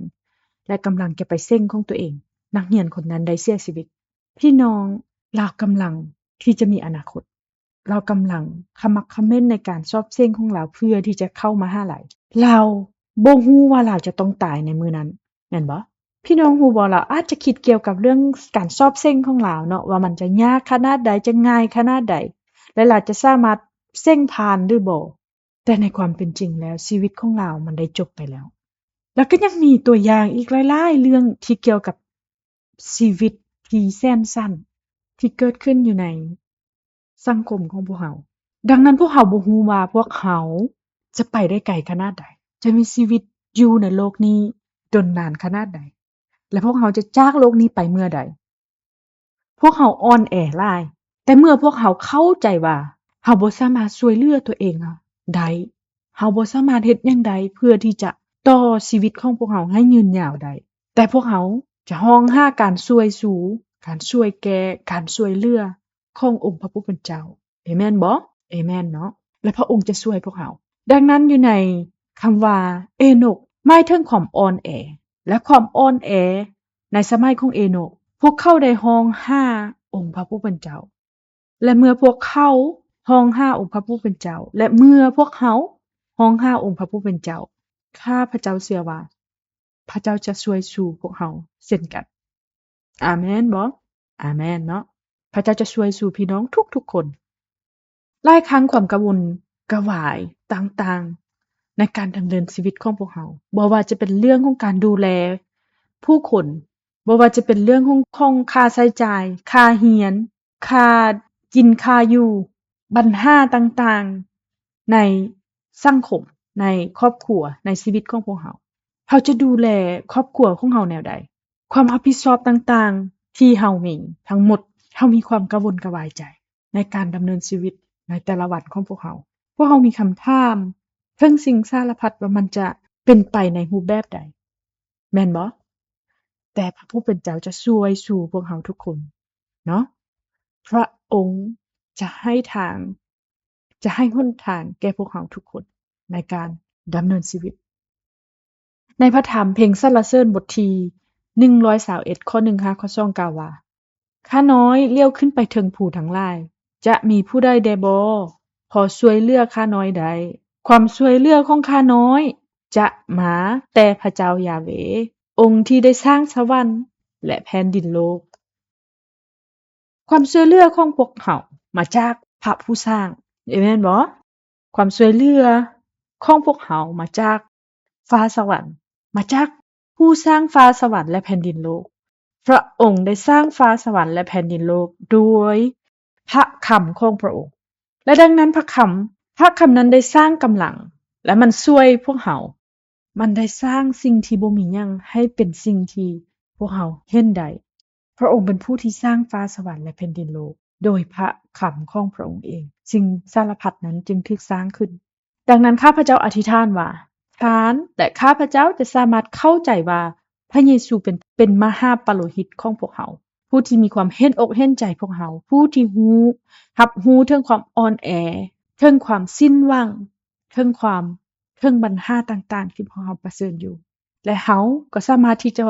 ແລະ ກຳລັງຈະໄປເສັງຂອງຕົວເອງ, ນັກຮຽນຄົນນັ້ນໄດ້ເສຍຊີວິດ. ພີ່ນ້ອງ, ລາວກຳລັງທີ່ຈະມີອະນາຄົດ. ລາວກຳລັງຂະໝັກຂະເໝັນໃນການສອບເສັງຂອງລາວເພື່ອທີ່ຈະເຂົ້າມະຫາໄລ. ລາວບໍ່ຮູ້ວ່າລາວຈະຕ້ອງຕາຍໃນມື້ນັ້ນ, ແມ່ນບໍ່? ພີ່ນ້ອງຮູ້ບໍ່? ລາວອາດຈະຄິດກ່ຽວກັບເລື່ອງການສອບເສັງຂອງລາວເນາະ, ວ່າມັນຈະຍາກຂະໜາດໃດ, ຈະງ່າຍຂະໜາດໃດ, ແລະ ລາວຈະສາມາດເສັງຜ່ານຫຼືບໍ່. ແຕ່ໃນຄວາມເປັນຈິງແລ້ວ ຊີວິດຂອງລາວມັນໄດ້ຈົບໄປແລ້ວ. ແລ້ວກໍຍັງມີຕົວຢ່າງອີກຫຼາຍໆເລື່ອງທີ່ກ່ຽວກັບຊີວິດທີ່ແສນສັ້ນທີ່ເກີດຂຶ້ນຢູ່ໃນສັງຄົມຂອງພວກເຮົາ. ດັ່ງນັ້ນພວກເຮົາບໍ່ຮູ້ວ່າພວກເຮົາຈະໄປໄດ້ໄກຂະໜາດໃດ, ຈະມີຊີວິດຢູ່ໃນໂລກນີ້ດົນນານຂະໜາດໃດ, ແລະ ພວກເຮົາຈະຈາກໂລກນີ້ໄປເມື່ອໃດ. ພວກເຮົາອ່ອນແອຫຼາຍ, ແຕ່ເມື່ອພວກເຮົາເຂົ້າໃຈວ່າເຮົາບໍ່ສາມາດຊ່ວຍເຫຼືອຕົວເອງໄດ້, ເຮົາບໍ່ສາມາດເຮັດຫຍັງໄດ້ເພື່ອທີ່ຈະຕໍ່ຊີວິດຂອງພວກເຮົາໃຫ້ຍືນຍາວໄດ້, ແຕ່ພວກເຮົາຈະຮ້ອງຫາການຊ່ວຍຊູ, ການຊ່ວຍແກ່, ການຊ່ວຍເຫຼືອຂອງອົງພະຜູ້ເປັນເຈົ້າ. ເອແມນບໍ່? ເອແມນເນາະ. ແລະ ພະອົງຈະຊ່ວຍພວກເຮົາ. ດັ່ງນັ້ນ ຢູ່ໃນຄຳວ່າເອໂນກ ໝາຍເຖິງຄວາມອ່ອນແອ, ແລະ ຄວາມອ່ອນແອ ໃນສະໄໝຂອງເອໂນກ ພວກເຂົາໄດ້ຮ້ອງຫາອົງພະຜູ້ເປັນເຈົ້າ ແລະ ເມື່ອພວກເຂົາຮ້ອງຫາອົງພະຜູ້ເປັນເຈົ້າ ແລະ ເມື່ອພວກເຮົາຮ້ອງຫາອົງພະຜູ້ເປັນເຈົ້າ ຂ້າພະເຈົ້າເຊື່ອວ່າ ພະເຈົ້າຈະຊ່ວຍຊູພວກເຮົາເຊັ່ນກັນ. ອາເມນບໍ່? ອາເມນເນາະ. ພະເຈົ້າຈະຊ່ວຍຊູພີ່ນ້ອງທຸກໆຄົນ. ຫຼາຍຄັ້ງຄວາມກະວົນກະວາຍຕ່າງໆ ໃນການດຳເນີນຊີວິດຂອງພວກເຮົາ, ບໍ່ວ່າຈະເປັນເລື່ອງຂອງການດູແລຜູ້ຄົນ, ບໍ່ວ່າຈະເປັນເລື່ອງຂອງ ຂອງຄ່າໃຊ້ຈ່າຍ, ຄ່າຮຽນ, ຄ່າກິນ, ຄ່າຢູ່, ບັນຫາຕ່າງໆ ໃນສັງຄົມ, ໃນຄອບຄົວ, ໃນຊີວິດຂອງພວກເຮົາ. ເຮົາຈະດູແລຄອບຄົວຂອງເຮົາແນວໃດ? ຄວາມຮັບຜິດຊອບຕ່າງໆ ທີ່ເຮົາມີທັງໝົດ, ເຮົາມີຄວາມກະວົນກະວາຍໃຈໃນການດຳເນີນຊີວິດໃນແຕ່ລະວັນຂອງພວກເຮົາ. ພວກເຮົາມີຄຳຖາມເຖິງສິ່ງສາລະພັດວ່າມັນຈະເປັນໄປໃນຮູບແບບໃດ, ແມ່ນບໍ່? ແຕ່ພະຜູ້ເປັນເຈົ້າຈະຊ່ວຍຊູພວກເຮົາທຸກຄົນເນາະ. ພະອົງຈະໃຫ້ທາງ ຈະໃຫ້ຫົນທາງແກ່ພວກເຮົາທຸກຄົນໃນການດຳເນີນຊີວິດ. ໃນພະທຳເພງສັນລະເສີນບົດທີໜຶ່ງຮ້ອຍຊາວເອັດ ຂໍ້ໜຶ່ງຫາຂໍ້ສອງ ກ່າວວ່າ, ຂ້ານ້ອຍຫຼຽວຂຶ້ນໄປເທິງພູທັງຫຼາຍ, ຈະມີຜູ້ໃດແດ່ບໍພໍຊ່ວຍເຫຼືອຂ້ານ້ອຍໄດ້? ຄວາມຊ່ວຍເຫຼືອຂອງຂ້ານ້ອຍຈະມາແຕ່ພະເຈົ້າຢາເວ, ອົງທີ່ໄດ້ສ້າງສະຫວັນ ແລະ ແຜ່ນດິນໂລກ. ຄວາມຊ່ວຍເຫຼືອຂອງພວກເຮົາມາຈາກພະຜູ້ສ້າງ, ເອເມນບໍ່? ຄວາມຊ່ວຍເຫຼືອຂອງພວກເຮົາມາຈາກຟ້າສະຫວັນ, ມາຈາກຜູ້ສ້າງຟ້າສະຫວັນ ແລະ ແຜ່ນດິນໂລກ. ພະອົງໄດ້ສ້າງຟ້າສະຫວັນ ແລະ ແຜ່ນດິນໂລກດ້ວຍພະຄຳຂອງພະອົງ, ແລະ ດັ່ງນັ້ນພະຄຳ, ພະຄຳນັ້ນໄດ້ສ້າງກຳລັງ ແລະ ມັນຊ່ວຍພວກເຮົາ. ມັນໄດ້ສ້າງສິ່ງທີ່ບໍ່ມີຫຍັງໃຫ້ເປັນສິ່ງທີ່ພວກເຮົາເຫັນໄດ້. ພະອົງເປັນຜູ້ທີ່ສ້າງຟ້າສະຫວັນ ແລະ ແຜ່ນດິນໂລກ ໂດຍພະຄຳຂອງພະອົງເອງ, ສິ່ງສາລະພັດນັ້ນຈຶ່ງຖືກສ້າງຂຶ້ນ. ດັ່ງນັ້ນ ຂ້າພະເຈົ້າອະທິຖານວ່າ ທ່ານ ແລະ ຂ້າພະເຈົ້າຈະສາມາດເຂົ້າໃຈວ່າ ພະເຢຊູເປັນ, ເປັນມະຫາປະໂລຫິດຂອງພວກເຮົາ, ຜູ້ທີ່ມີຄວາມເຫັນອົກເຫັນໃຈພວກເຮົາ, ຜູ້ທີ່ຮູ້, ຮັບຮູ້ເຖິງຄວາມອ່ອນແອ, ເຖິງຄວາມສິ້ນຫວັງ, ເຖິງຄວາມ, ເຖິງບັນຫາຕ່າງໆ ທີ່ພວກເຮົາປະເຊີນຢູ່. ແລະ ເຮົາກໍສາມາດທີ່ຈະ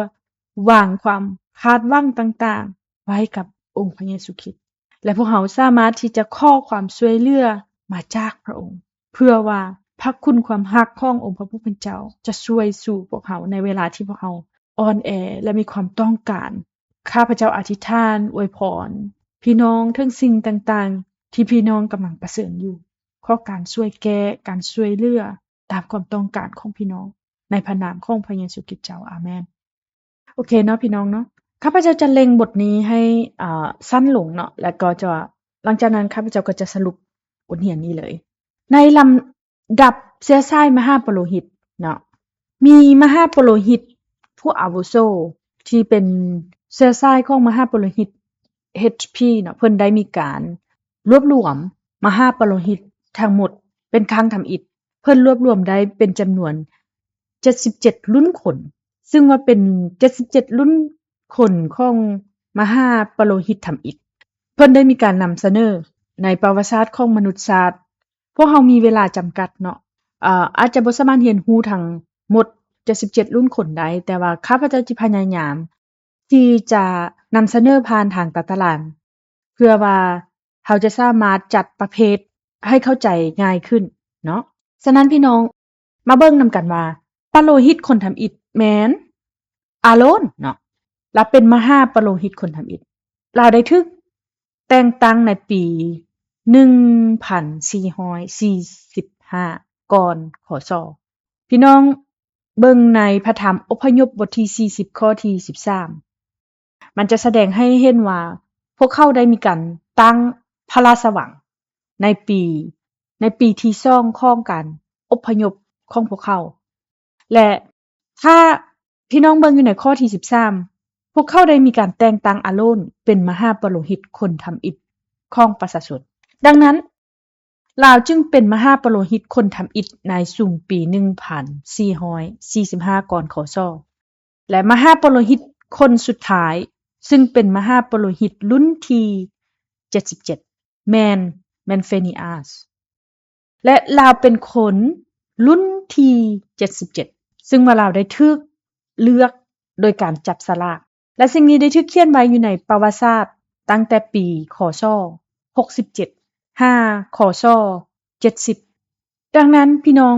ວາງຄວາມຄາດຫວັງຕ່າງໆໄວ້ກັບອົງພະເຢຊູຄຣິດ ແລະ ພວກເຮົາສາມາດທີ່ຈະຂໍຄວາມຊ່ວຍເຫຼືອມາຈາກພະອົງ ເພື່ອວ່າພະຄຸນຄວາມຮັກຂອງອົງພະຜູ້ເປັນເຈົ້າຈະຊ່ວຍຊູພວກເຮົາໃນເວລາທີ່ພວກເຮົາອ່ອນແອ ແລະ ມີຄວາມຕ້ອງການ. ຂ້າພະເຈົ້າອະທິຖານອວຍພອນພີ່ນ້ອງເຖິງສິ່ງຕ່າງໆ ທີ່ພີ່ນ້ອງກຳລັງປະເຊີນຢູ່. ຂໍການຊ່ວຍແກ້, ການຊ່ວຍເຫຼືອຕາມຄວາມຕ້ອງການຂອງພີ່ນ້ອງ ໃນພະນາມຂອງພະເຢຊູຄຣິດເຈົ້າ. ອາເມນ. ໂອເຄເນາະ ພີ່ນ້ອງເນາະ, ຂ້າພະເຈົ້າຈະເລັ່ງບົດນີ້ໃຫ້, ເອີ, ສັ້ນລົງເນາະ, ແລ້ວກໍຈະ, ຫຼັງຈາກນັ້ນ ຂ້າພະເຈົ້າກໍຈະສະຫຼຸບບົດຮຽນນີ້ເລີຍ. ໃນລຳດັບເຊື້ອສາຍມະຫາປະໂລຫິດເນາະ, ມີມະຫາປະໂລຫິດຜູ້ອາວຸໂສ ທີ່ເປັນເຊື້ອສາຍຂອງມະຫາປະໂລຫິດ ເອຈພີ ເນາະ, ເພິ່ນໄດ້ມີການລວບລວມມະຫາປະໂລຫິດທັງໝົດເປັນຄັ້ງທຳອິດ. ເພິ່ນລວບລວມໄດ້ເປັນຈຳນວນເຈັດສິບເຈັດລຸ້ນຄົນ, ຊຶ່ງວ່າເປັນເຈັດສິບເຈັດລຸ້ນຄົນຂອງມະຫາປະໂລຫິດທຳອິດ. ເພິ່ນໄດ້ມີການນຳສະເໜີໃນປະຫວັດສາດຂອງມະນຸດຊາດ. ພວກເຮົາມີເວລາຈຳກັດເນາະ, ອາ, ອາດຈະບໍ່ສາມາດຮຽນຮູ້ທັງໝົດເຈັດສິບເຈັດລຸ້ນຄົນໄດ້, ແຕ່ວ່າຂ້າພະເຈົ້າຈະພະຍາຍາມ ທີ່ຈະນຳສະເໜີຜ່ານທາງຕາຕະລາງ ເພື່ອວ່າເຮົາຈະສາມາດຈັດປະເພດໃຫ້ເຂົ້າໃຈງ່າຍຂຶ້ນເນາະ. ສະນັ້ນ ພີ່ນ້ອງມາເບິ່ງນຳກັນວ່າ ປະໂລຫິດຄົນທຳອິດແມ່ນອາໂລນເນາະ, ລາວເປັນມະຫາປະໂລຫິດຄົນທຳອິດ. ລາວໄດ້ຖືກແຕ່ງຕັ້ງໃນປີໜຶ່ງພັນສີ່ຮ້ອຍສີ່ສິບຫ້າ ກ່ອນ ຄ.ສ. ພີ່ນ້ອງເບິ່ງໃນພະທຳອົບພະຍົບບົດທີສີ່ສິບ ຂໍ້ທີສິບສາມ, ມັນຈະສະແດງໃຫ້ເຫັນວ່າ ພວກເຂົາໄດ້ມີການຕັ້ງພະລາຊະວັງໃນປີ, ໃນປີທີສອງຂອງການອົບພະຍົບຂອງພວກເຂົາ. ແລະ ຖ້າພີ່ນ້ອງເບິ່ງຢູ່ໃນຂໍ້ທີສິບສາມ, ພວກເຂົາໄດ້ມີການແຕ່ງຕັ້ງອາໂລນເປັນມະຫາປະໂລຫິດຄົນທຳອິດຂອງປະຊາຊົນ. ດັ່ງນັ້ນ ລາວຈຶ່ງເປັນມະຫາປະໂລຫິດຄົນທຳອິດໃນຊຸມປີໜຶ່ງພັນສີ່ຮ້ອຍສີ່ສິບຫ້າ ກ່ອນ ຄ.ສ. ແລະ ມະຫາປະໂລຫິດຄົນສຸດທ້າຍ, ຊຶ່ງເປັນມະຫາປະໂລຫິດລຸ້ນທີເຈັດສິບເຈັດ ແມ່ນ ແມ່ນເຟນີອາສ ແລະ ລາວເປັນຄົນລຸ້ນທີເຈັດສິບເຈັດ ຊຶ່ງວ່າລາວໄດ້ຖືກເລືອກໂດຍການຈັບສະຫຼາກ. ແລະ ສິ່ງນີ້ໄດ້ຖືກຂຽນໄວ້ຢູ່ໃນປະຫວັດສາດຕັ້ງແຕ່ປີ ຄ.ສ. ຫົກສິບເຈັດ ຫາ ຄ.ສ. ເຈັດສິບ. ດັ່ງນັ້ນ ພີ່ນ້ອງ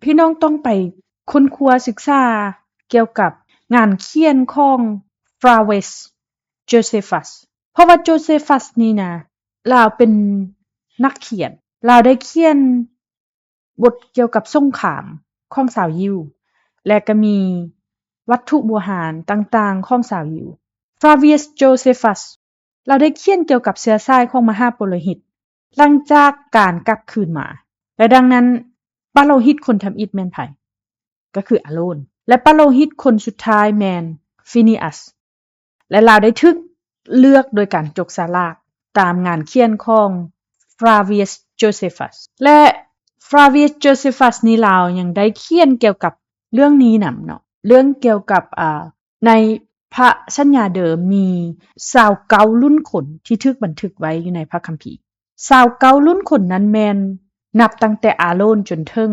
ພີ່ນ້ອງຕ້ອງໄປຄົ້ນຄວ້າສຶກສາກ່ຽວກັບງານຂຽນຂອງ Flavius Josephus ເພາະວ່າ Josephus ນີ້ນະ ລາວເປັນນັກຂຽນ, ລາວໄດ້ຂຽນບົດກ່ຽວກັບສົງຄາມຂອງຊາວຢິວ ແລະ ກໍມີວັດຖຸບູຮານຕ່າງໆຂອງຊາວຢິວ. Flavius Josephus ລາວໄດ້ຂຽນກ່ຽວກັບເຊື້ອສາຍຂອງມະຫາປະໂລຫິດ ຫຼັງຈາກການກັບຄືນມາ ແລະ ດັ່ງນັ້ນ ປະໂລຫິດຄົນທຳອິດແມ່ນໃຜ? ກໍຄືອາໂລນ ແລະ ປະໂລຫິດຄົນສຸດທ້າຍແມ່ນຟີນີອັສ ແລະ ລາວໄດ້ຖືກເລືອກໂດຍການຈົກສະຫຼາກຕາມງານຂຽນຂອງ Flavius Josephus ແລະ Flavius Josephus ນີ້ລາວຍັງໄດ້ຂຽນກ່ຽວກັບເລື່ອງນີ້ນຳເນາະ ເລື່ອງກ່ຽວກັບ ອາ ໃນພະສັນຍາເດີມມີຊາວເກົ້າລຸ້ນຄົນທີ່ຖືກບັນທຶກໄວ້ຢູ່ໃນພະຄຳພີ. ຊາວເກົ້າລຸ້ນຄົນນັ້ນແມ່ນນັບຕັ້ງແຕ່ອາໂລນຈົນເຖິງ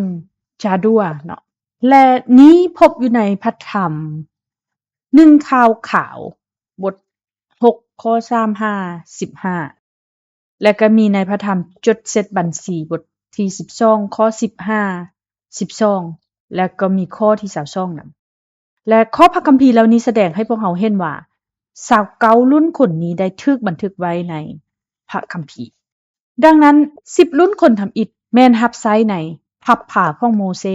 ຈາດັວເນາະ ແລະ ນີ້ພົບຢູ່ໃນພະທຳໜຶ່ງຂ່າວຂາວ ບົດຫົກ ຂໍ້ສາມຫາສິບຫ້າ ແລະ ກໍມີໃນພະທຳຈົດເສັດບັນຊີ ບົດທີສິບສອງ ຂໍ້ສິບຫາສິບສອງ ແລະ ກໍມີຂໍ້ທີຊາວສອງນຳ. ແລະ ຂໍ້ພະຄຳພີເຫຼົ່ານີ້ສະແດງໃຫ້ພວກເຮົາເຫັນວ່າ ຊາວເກົ້າລຸ້ນຄົນນີ້ໄດ້ຖືກບັນທຶກໄວ້ໃນພະຄຳພີ. ດັ່ງນັ້ນ ສິບລຸ້ນຄົນທຳອິດແມ່ນຮັບໃຊ້ໃນພັບພາຂອງໂມເຊ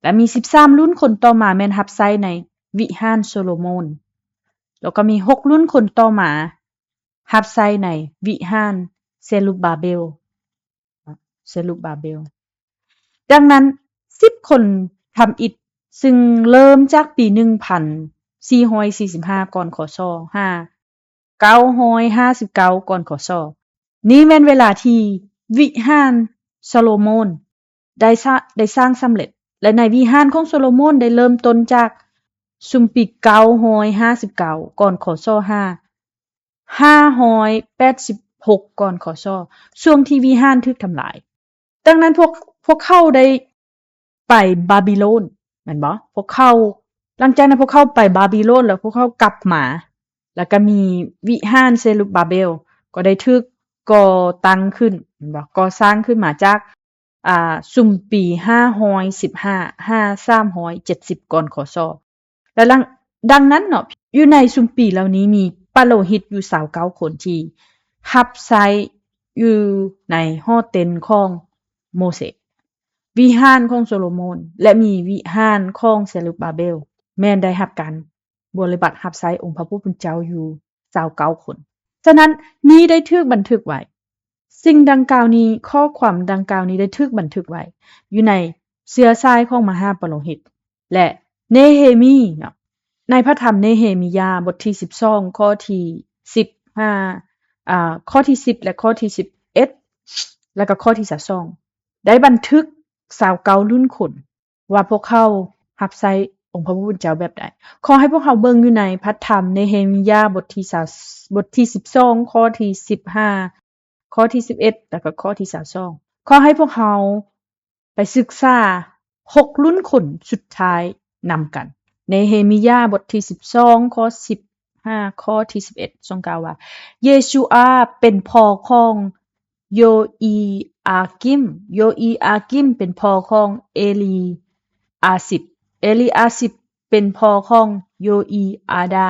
ແລະ ມີສິບສາມລຸ້ນຄົນຕໍ່ມາແມ່ນຮັບໃຊ້ໃນວິຫານໂຊໂລໂມນ ແລ້ວກໍມີຫົກລຸ້ນຄົນຕໍ່ມາຮັບໃຊ້ໃນວິຫານເຊລຸບບາເບວ. ເຊລຸບບາເບວ. ດັ່ງນັ້ນ ສິບຄົນທຳອິດ ຊຶ່ງເລີ່ມຈາກປີໜຶ່ງພັນສີ່ຮ້ອຍສີ່ສິບຫ້າ ກ່ອນ ຄ.ສ. ຫາ ເກົ້າຮ້ອຍຫ້າສິບເກົ້າ ກ່ອນ ຄ.ສ. ນີ້ແມ່ນເວລາທີ່ວິຫານໂຊໂລໂມນໄດ້ສະ ໄດ້ສ້າງສຳເລັດ ແລະ ໃນວິຫານຂອງໂຊໂລໂມນໄດ້ເລີ່ມຕົ້ນຈາກຊຸມປີເກົ້າຮ້ອຍຫ້າສິບເກົ້າ ກ່ອນ ຄ.ສ. ຫາ ຫ້າຮ້ອຍແປດສິບຫົກ ກ່ອນ ຄ.ສ. ຊ່ວງທີ່ວິຫານຖືກທຳລາຍ. ດັ່ງນັ້ນ ພວກ ພວກເຂົາໄດ້ໄປບາບິໂລນ ແມ່ນບໍ່? ພວກເຂົາ ຫຼັງຈາກນັ້ນພວກເຂົາໄປບາບິໂລນ ແລ້ວພວກເຂົາກັບມາ ແລ້ວກໍມີວິຫານເຊລຸບບາເບວ ກໍໄດ້ຖືກກໍ່ຕັ້ງຂຶ້ນ ແມ່ນບໍ່? ກໍ່ສ້າງຂຶ້ນມາຈາກ ອ່າ ຊຸມປີຫ້າຮ້ອຍສິບຫ້າ ຫາ ສາມຮ້ອຍເຈັດສິບ ກ່ອນ ຄ.ສ. ແລະ ຫຼັງ ດັ່ງນັ້ນເນາະ ຢູ່ໃນຊຸມປີເຫຼົ່ານີ້ມີປະໂລຫິດຢູ່ຊາວເກົ້າຄົນທີ່ຮັບໃຊ້ຢູ່ໃນຫໍເຕັນຂອງໂມເສ, ວິຫານຂອງໂຊໂລໂມນ ແລະ ມີວິຫານຂອງເຊລຸບບາເບວ ແມ່ນໄດ້ຮັບການບໍລິບັດຮັບໃຊ້ອົງພະຜູ້ເປັນເຈົ້າຢູ່ຊາວເກົ້າຄົນ. ສະນັ້ນ ນີ້ໄດ້ຖືກບັນທຶກໄວ້. ສິ່ງດັ່ງກ່າວນີ້, ຂໍ້ຄວາມດັ່ງກ່າວນີ້ໄດ້ຖືກບັນທຶກໄວ້ຢູ່ໃນເຊື້ອສາຍຂອງມະຫາປະໂລຫິດ ແລະ ເນເຮມີເນາະ, ໃນພະທຳເນເຮມີຍາ ບົດທີສິບສອງ ຂໍ້ທີສິບ ຫາ ອ່າ ຂໍ້ທີສິບ ແລະ ຂໍ້ທີສິບເອັດ ແລະ ກໍຂໍ້ທີຊາວສອງ ໄດ້ບັນທຶກຊາວເກົ້າລຸ້ນຄົນ ວ່າພວກເຂົາຮັບໃຊ້ອົງພະຜູ້ເປັນເຈົ້າແບບໃດ. ຂໍໃຫ້ພວກເຮົາເບິ່ງຢູ່ໃນພະທຳເນເຮມີຍາ ບົດທີຊາວ ບົດທີສິບສອງ ຂໍ້ທີສິບ ຫາ ຂໍ້ທີສິບເອັດ ແລ້ວກໍຂໍ້ທີຊາວສອງ. ຂໍໃຫ້ພວກເຮົາໄປສຶກສາຫົກລຸ້ນຄົນສຸດທ້າຍນຳກັນ. ເນເຮມີຍາ ບົດທີສິບສອງ ຂໍ້ສິບ ຫາ ຂໍ້ທີສິບເອັດ ຊົງກ່າວວ່າ ເຢຊູອາເປັນພໍ່ຂອງໂຢອີອາກິມ, ໂຢອີອາກິມເປັນພໍ່ຂອງເອລີອາສິບ, ເອລີອາສິບເປັນພໍ່ຂອງໂຢອີອາດາ,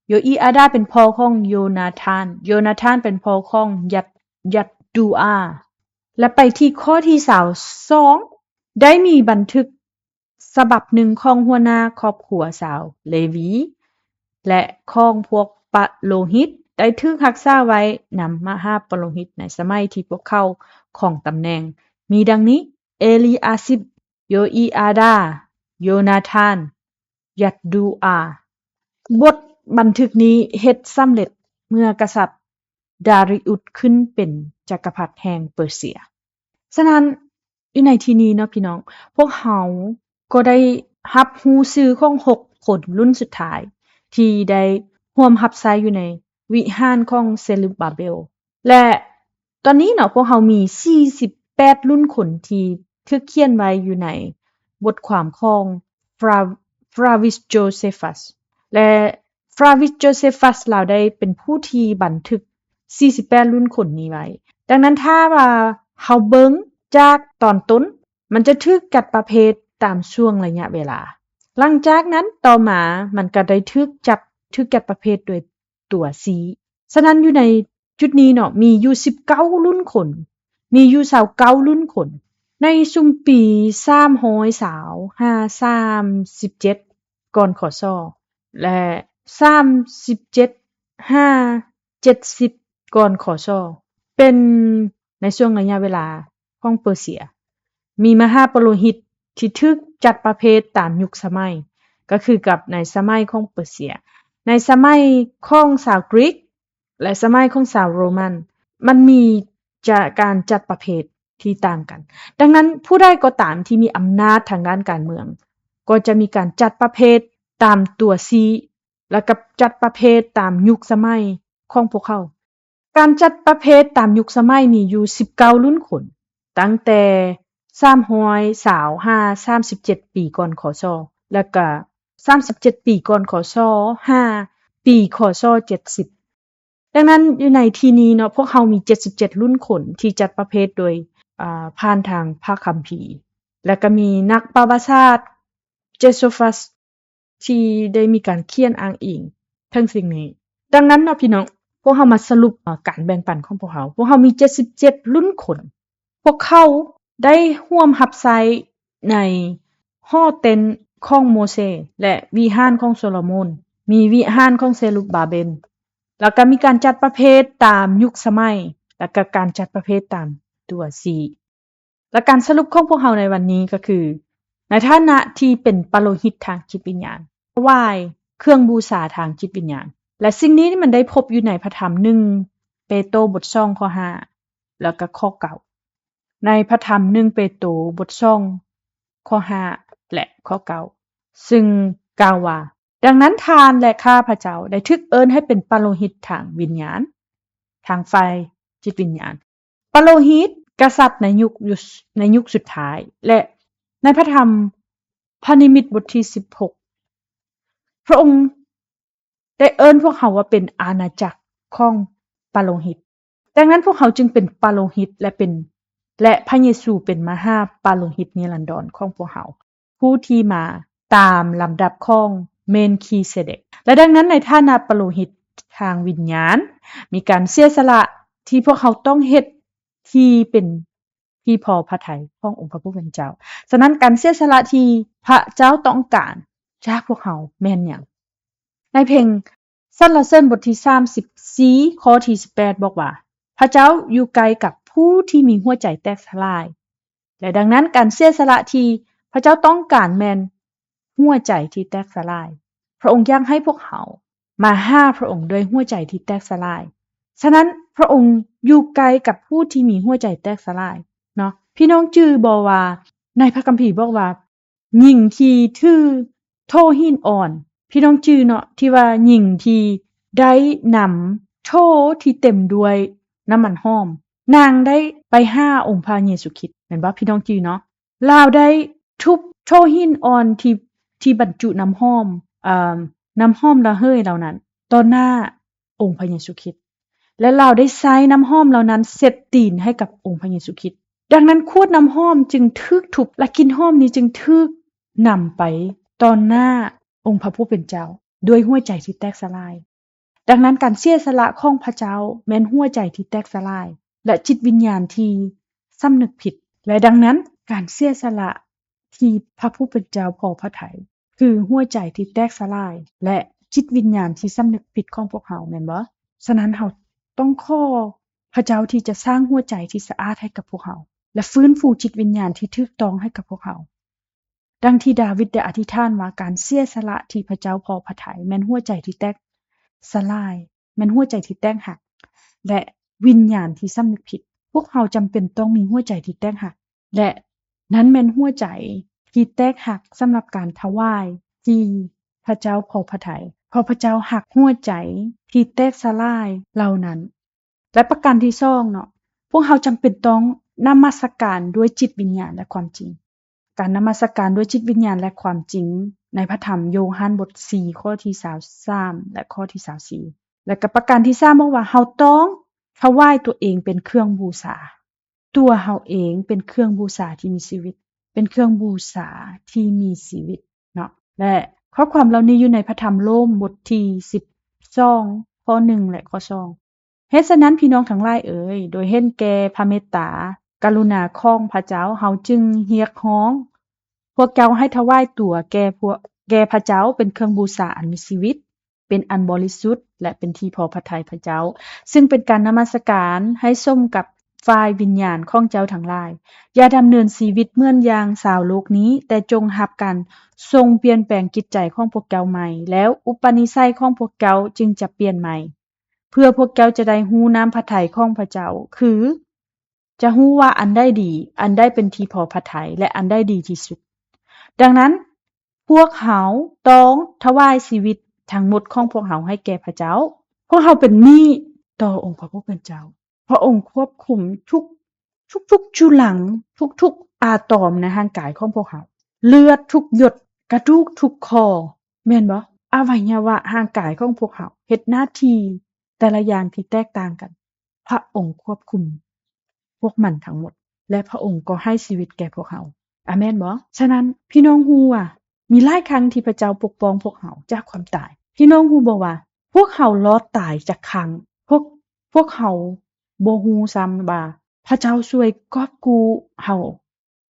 ໂຢອີອາດາເປັນພໍ່ຂອງໂຢນາທານ, ໂຢນາທານເປັນພໍ່ຂອງຍັດ ຍັດດູອາ. ແລະ ໄປທີ່ຂໍ້ທີຊາວສອງ ໄດ້ມີບັນທຶກ ສະບັບໜຶ່ງຂອງຫົວໜ້າຄອບຄົວຊາວເລວີ ແລະ ຂອງພວກປະໂລຫິດ ໄດ້ຖືກຮັກສາໄວ້ນຳມະຫາປະໂລຫິດໃນສະໄໝທີ່ພວກເຂົາຄອງຕຳແໜ່ງ ມີດັ່ງນີ້: ເອລີອາຊິບ, ໂຢອີອາດາ, ໂຢນາທານ, ຍັດດູອາ. ບົດບັນທຶກນີ້ເຮັດສຳເລັດເມື່ອກະສັດດາຣິອຸດຂຶ້ນເປັນຈັກກະພັດແຫ່ງເປີເຊຍ. ສະນັ້ນ ຢູ່ໃນທີ່ນີ້ເນາະພີ່ນ້ອງ, ພວກເຮົາກໍໄດ້ຮັບຮູ້ຊື່ຂອງຫົກຄົນລຸ້ນສຸດທ້າຍ ທີ່ໄດ້ຮ່ວມຮັບໃຊ້ຢູ່ໃນວິຫານຂອງເຊລຸບບາເບວ ແລະ ຕອນນີ້ເນາະ ພວກເຮົາມີສີ່ສິບແປດລຸ້ນຄົນທີ່ຖືກຂຽນໄວ້ຢູ່ໃນບົດຄວາມຂອງ Fla-, Flavius Josephus ແລະ Flavius Josephus ລາວໄດ້ເປັນຜູ້ທີ່ບັນທຶກສີ່ສິບແປດລຸ້ນຂົນນີ້ໄວ້. ດັ່ງນັ້ນ ຖ້າວ່າເຮົາເບິ່ງຈາກຕອນຕົ້ນ ມັນຈະຖືກຈັດປະເພດຕາມຊ່ວງໄລຍະເວລາ. ຫຼັງຈາກນັ້ນຕໍ່ມາ ມັນກໍໄດ້ຖືກຈັດ, ຖືກຈັດປະເພດໂດຍຕົວຊີ້. ສະນັ້ນ ຢູ່ໃນຈຸດນີ້ເນາະ ມີຢູ່ສິບເກົ້າລຸ້ນຂົນ, ມີຢູ່ຊາວເກົ້າລຸ້ນຂົນ ໃນຊຸມປີສາມຮ້ອຍຊາວຫາສາມສິບເຈັດ ກ່ອນ ຄ.ສ. ແລະ ສາມສິບເຈັດຫາເຈັດສິບ ກ່ອນ ຄ.ສ. ເປັນໃນຊ່ວງໄລຍະເວລາຂອງເປີເຊຍ. ມີມະຫາປະໂລຫິດທີ່ຖືກຈັດປະເພດຕາມຍຸກສະໄໝ, ກໍຄືກັບໃນສະໄໝຂອງເປີເຊຍ, ໃນສະໄໝຂອງຊາວກຣີກ ແລະ ສະໄໝຂອງຊາວໂຣມັນ, ມັນມີຈະ ການຈັດປະເພດທີ່ຕ່າງກັນ. ດັ່ງນັ້ນ ຜູ້ໃດກໍຕາມທີ່ມີອຳນາດທາງດ້ານການເມືອງ ກໍຈະມີການຈັດປະເພດຕາມຕົວຊີ້ ແລະ ກໍຈັດປະເພດຕາມຍຸກສະໄໝຂອງພວກເຂົາ. ການຈັດປະເພດຕາມຍຸກສະໄໝມີຢູ່ສິບເກົ້າລຸ້ນຂົນ, ຕັ້ງແຕ່ສາມຮ້ອຍຊາວຫາສາມສິບເຈັດປີກ່ອນ ຄ.ສ. ແລະ ກະສາມສິບເຈັດປີກ່ອນ ຄ.ສ. ຫາປີ ຄ.ສ. ເຈັດສິບ. ດັ່ງນັ້ນ ຢູ່ໃນທີ່ນີ້ເນາະ ພວກເຮົາມີເຈັດສິບເຈັດລຸ້ນຂົນທີ່ຈັດປະເພດໂດຍ ອາ ຜ່ານທາງພະຄຳພີ ແລະ ກະມີນັກປະຫວັດສາດ Josephus ທີ່ໄດ້ມີການຂຽນອ້າງອີງເຖິງສິ່ງນີ້. ດັ່ງນັ້ນເນາະ ພີ່ນ້ອງ, ພວກເຮົາມາສະຫຼຸບ ເອີ ການແບ່ງປັນຂອງພວກເຮົາ. ພວກເຮົາມີເຈັດສິບເຈັດລຸ້ນຂົນ. ພວກເຂົາໄດ້ຮ່ວມຮັບໃຊ້ໃນຫໍເຕັນຂອງໂມເຊ ແລະ ວິຫານຂອງໂຊໂລໂມນ, ມີວິຫານຂອງເຊລຸບບາເບນ, ແລ້ວກໍມີການຈັດປະເພດຕາມຍຸກສະໄໝ ແລ້ວກໍການຈັດປະເພດຕາມຕົວຊີ້. ແລະ ການສະຫຼຸບຂອງພວກເຮົາໃນວັນນີ້ກໍຄື ໃນຖານະທີ່ເປັນປະໂລຫິດທາງຈິດວິນຍານ, ຖວາຍເຄື່ອງບູຊາທາງຈິດວິນຍານ ແລະ ສິ່ງນີ້ມັນໄດ້ພົບຢູ່ໃນພະທຳໜຶ່ງເປໂຕບົດສອງ ຂໍ້ຫ້າ ແລ້ວກໍຂໍ້ເກົ້າ, ໃນພະທຳໜຶ່ງເປໂຕບົດສອງ ຂໍ້ຫ້າ ແລະ ຂໍ້ເກົ້າ ຊຶ່ງກ່າວວ່າ, ດັ່ງນັ້ນທ່ານ ແລະ ຂ້າພະເຈົ້າໄດ້ຖືກເອີ້ນໃຫ້ເປັນປະໂລຫິດທາງວິນຍານ, ທາງຝ່າຍຈິດວິນຍານ. ປະໂລຫິດກະສັດໃນຍຸກ ໃນຍຸກສຸດທ້າຍ ແລະ ໃນພະທຳພະນິມິດບົດທີສິບຫົກ ພະອົງໄດ້ເອີ້ນພວກເຮົາວ່າເປັນອານາຈັກຂອງປະໂລຫິດ. ດັ່ງນັ້ນ ພວກເຮົາຈຶ່ງເປັນປະໂລຫິດ ແລະ ເປັນ ແລະ ພະເຢຊູເປັນມະຫາປະໂລຫິດນິລັນດອນຂອງພວກເຮົາ. ຜູ້ທີ່ມາຕາມລຳດັບຂອງເມນຄີເຊເດັກ. ແລະ ດັ່ງນັ້ນ ໃນຖານະປະໂລຫິດທາງວິນຍານ, ມີການເສຍສະຫຼະທີ່ພວກເຮົາຕ້ອງເຮັດທີ່ເປັນທີ່ພໍພະໄທຂອງອົງພະຜູ້ເປັນເຈົ້າ. ສະນັ້ນ ການເສຍສະຫຼະທີ່ພະເຈົ້າຕ້ອງການຈາກພວກເຮົາແມ່ນຫຍັງ? ໃນເພງ ສັນລະເສີນບົດທີສາມສິບສີ່ ຂໍ້ທີສິບແປດ ບອກວ່າ, ພະເຈົ້າຢູ່ໃກ້ກັບຜູ້ທີ່ມີຫົວໃຈແຕກສະຫຼາຍ ແລະ ດັ່ງນັ້ນ ການເສຍສະຫຼະທີ່ພະເຈົ້າຕ້ອງການແມ່ນຫົວໃຈທີ່ແຕກສະຫຼາຍ. ພະອົງຢາກໃຫ້ພວກເຮົາມາຫາພະອົງດ້ວຍຫົວໃຈທີ່ແຕກສະຫຼາຍ. ສະນັ້ນ ພະອົງຢູ່ໃກ້ກັບຜູ້ທີ່ມີຫົວໃຈແຕກສະຫຼາຍເນາະ. ພີ່ນ້ອງຈື່ບໍ່ວ່າໃນພະຄຳພີບອກວ່າ ຍິງທີ່ຖືໂຖຫີນອ່ອນ, ພີ່ນ້ອງຈື່ເນາະ ທີ່ວ່າຍິງທີ່ໄດ້ນຳໂຖທີ່ເຕັມດ້ວຍນ້ຳມັນຫອມ, ນາງໄດ້ໄປຫາອົງພະເຢຊູຄຣິດ ແມ່ນບໍ່? ພີ່ນ້ອງຈື່ເນາະ ລາວໄດ້ທຸບໂຖຫີນອ່ອນທີ່ ທີ່ບັນຈຸນ້ຳຫອມ ເອີ ນ້ຳຫອມລະເຫີຍເຫຼົ່ານັ້ນຕໍ່ໜ້າ ອົງພະເຢຊູຄຣິດ ແລະ ລາວໄດ້ໃຊ້ນ້ຳຫອມເຫຼົ່ານັ້ນເຊັດຕີນໃຫ້ກັບອົງພະເຢຊູຄຣິດ. ດັ່ງນັ້ນ ຂວດນ້ຳຫອມຈຶ່ງຖືກທຸບ ແລະ ກິ່ນຫອມນີ້ຈຶ່ງຖືກນຳໄປຕໍ່ໜ້າອົງພະຜູ້ເປັນເຈົ້າ ດ້ວຍຫົວໃຈທີ່ແຕກສະຫຼາຍ. ດັ່ງນັ້ນ ການເສຍສະຫຼະຂອງພະເຈົ້າແມ່ນຫົວໃຈທີ່ແຕກສະຫຼາຍ ແລະ ຈິດວິນຍານທີ່ສຳນຶກຜິດ. ແລະ ດັ່ງນັ້ນ ການເສຍສະຫຼະທີ່ພະຜູ້ເປັນເຈົ້າພໍພະໄທ ຄືຫົວໃຈທີ່ແຕກສະຫຼາຍ ແລະ ຈິດວິນຍານທີ່ສຳນຶກຜິດຂອງພວກເຮົາ ແມ່ນບໍ່? ສະນັ້ນ ເຮົາຕ້ອງຂໍພະເຈົ້າທີ່ຈະສ້າງຫົວໃຈທີ່ສະອາດໃຫ້ກັບພວກເຮົາ ແລະ ຟື້ນຟູຈິດວິນຍານທີ່ຖືກຕ້ອງໃຫ້ກັບພວກເຮົາ. ດັ່ງທີ່ດາວິດໄດ້ອະທິຖານວ່າ, ການເສຍສະຫຼະທີ່ພະເຈົ້າພໍພະໄທແມ່ນຫົວໃຈທີ່ແຕກສະຫຼາຍ, ແມ່ນຫົວໃຈທີ່ແຕກຫັກ ແລະ ວິນຍານທີ່ສຳນຶກຜິດ. ພວກເຮົາຈຳເປັນຕ້ອງມີຫົວໃຈທີ່ແຕກຫັກ ແລະ ນັ້ນແມ່ນຫົວໃຈທີ່ແຕກຫັກສຳລັບການຖວາຍທີ່ພະເຈົ້າພໍພະໄທ, ເພາະພະເຈົ້າຮັກຫົວໃຈທີ່ແຕກສະຫຼາຍເຫຼົ່ານັ້ນ. ແລະ ປະການທີສອງເນາະ, ພວກເຮົາຈຳເປັນຕ້ອງນະມັດສະການດ້ວຍຈິດວິນຍານ ແລະ ຄວາມຈິງ. ການນະມັດສະການດ້ວຍຈິດວິນຍານ ແລະ ຄວາມຈິງ ໃນພະທຳໂຢຮັນບົດສີ່ ຂໍ້ທີຊາວສາມ ແລະ ຂໍ້ທີຊາວສີ່ ແລະ ກໍປະການທີສາມບອກວ່າ ເຮົາຕ້ອງຖວາຍຕົວເອງເປັນເຄື່ອງບູຊາ. ຕົວເຮົາເອງເປັນເຄື່ອງບູຊາທີ່ມີຊີວິດ, ເປັນເຄື່ອງບູຊາທີ່ມີຊີວິດເນາະ. ແລະ ຂໍ້ຄວາມເຫຼົ່ານີ້ຢູ່ໃນພະທຳໂລມບົດທີສິບສອງ ຂໍ້ໜຶ່ງ ແລະ ຂໍ້ສອງ. ເຫດສະນັ້ນ, ພີ່ນ້ອງທັງຫຼາຍເອີຍ, ໂດຍເຫັນແກ່ພະເມດຕາກະລຸນາຂອງພະເຈົ້າ, ເຮົາຈຶ່ງຮຽກຮ້ອງພວກເຈົ້າໃຫ້ຖວາຍຕົວແກ່ພວກ, ແກ່ພະເຈົ້າເປັນເຄື່ອງບູຊາອັນມີຊີວິດ, ເປັນອັນບໍລິສຸດ ແລະ ເປັນທີ່ພໍພະໄທພະເຈົ້າ, ຊຶ່ງເປັນການນະມັດສະການໃຫ້ສົມກັບຝ່າຍວິນຍານຂອງເຈົ້າທັງຫຼາຍ. ຢ່າດຳເນີນຊີວິດເໝືອນຢ່າງຊາວໂລກນີ້, ແຕ່ຈົ່ງຮັບການຊົງປ່ຽນແປງຈິດໃຈຂອງພວກເຈົ້າໃໝ່, ແລ້ວອຸປະນິໄສຂອງພວກເຈົ້າຈຶ່ງຈະປ່ຽນໃໝ່. ເພື່ອພວກເຈົ້າຈະໄດ້ຮູ້ນ້ຳພະໄທຂອງພະເຈົ້າ, ຄືຈະຮູ້ວ່າອັນໃດດີ, ອັນໃດເປັນທີ່ພໍພະໄທ ແລະ ອັນໃດດີທີ່ສຸດ. ດັ່ງນັ້ນ, ພວກເຮົາຕ້ອງຖວາຍຊີວິດທັງໝົດຂອງພວກເຮົາໃຫ້ແກ່ພະເຈົ້າ. ພວກເຮົາເປັນໜີ້ຕໍ່ອົງພະຜູ້ເປັນເຈົ້າ. ພະອົງຄວບຄຸມທຸກ, ທຸກໆຈຸລັງ, ທຸກໆອາຕອມໃນຮ່າງກາຍຂອງພວກເຮົາ. ເລືອດທຸກຢົດ, ກະດູກທຸກຂໍ້, ແມ່ນບໍ່? ອະໄວຍະວະຮ່າງກາຍຂອງພວກເຮົາເຮັດໜ້າທີ່ແຕ່ລະຢ່າງທີ່ແຕກຕ່າງກັນ, ພະອົງຄວບຄຸມພວກມັນທັງໝົດ ແລະ ພະອົງກໍໃຫ້ຊີວິດແກ່ພວກເຮົາ. ອາເມນບໍ່? ສະນັ້ນ, ພີ່ນ້ອງຮູ້ວ່າ ມີຫຼາຍຄັ້ງທີ່ພະເຈົ້າປົກປ້ອງພວກເຮົາຈາກຄວາມຕາຍ. ພີ່ນ້ອງຮູ້ບໍ່ວ່າ ພວກເຮົາລອດຕາຍຈັກຄັ້ງ? ພວກ, ພວກເຮົາບໍ່ຮູ້ຊ້ຳວ່າ ພະເຈົ້າຊ່ວຍກອບກູ້ເຮົາ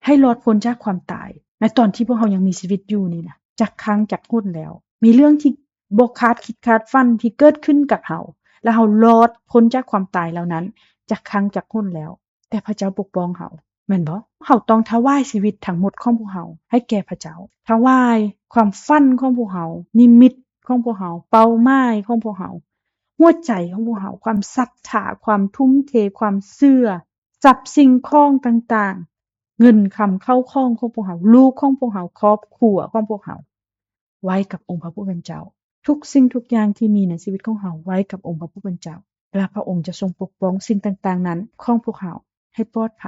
ໃຫ້ລອດພົ້ນຈາກຄວາມຕາຍ ໃນຕອນທີ່ພວກເຮົາຍັງມີຊີວິດຢູ່ນີ້ນະ ຈັກຄັ້ງຈັກຫົນແລ້ວ. ມີເລື່ອງທີ່ບໍ່ຄາດຄິດຄາດຝັນທີ່ເກີດຂຶ້ນກັບເຮົາ ແລະ ເຮົາລອດພົ້ນຈາກຄວາມຕາຍເຫຼົ່ານັ້ນຈັກຄັ້ງຈັກຫົນແລ້ວ. ແຕ່ພະເຈົ້າປົກປ້ອງເຮົາ, ແມ່ນບໍ່? ເຮົາຕ້ອງຖວາຍຊີວິດທັງໝົດຂອງພວກເຮົາໃຫ້ແກ່ພະເຈົ້າ, ຖວາຍຄວາມຝັນຂອງພວກເຮົາ, ນິມິດຂອງພວກເຮົາ, ເປົ້າໝາຍຂອງພວກເຮົາ, ຫົວໃຈຂອງພວກເຮົາ, ຄວາມສັດທາ, ຄວາມທຸ່ມເທ, ຄວາມເຊື່ອ, ຊັບສິ່ງຂອງຕ່າງໆ, ເງິນຄຳເຂົ້າຂອງຂອງພວກເຮົາ, ລູກຂອງພວກເຮົາ, ຄອບຄົວຂອງພວກເຮົາ ໄວ້ກັບອົງພະຜູ້ເປັນເຈົ້າ. ທຸກສິ່ງທຸກຢ່າງທີ່ມີໃນຊີວິດຂອງເຮົາໄວ້ກັບອົງພະຜູ້ເປັນເຈົ້າ, ແລະ ພະອົງຈະຊົງປົກປ້ອງສິ່ງຕ່າງໆນັ້ນຂອງພວກເຮົາໃຫ້ປອດໄພ.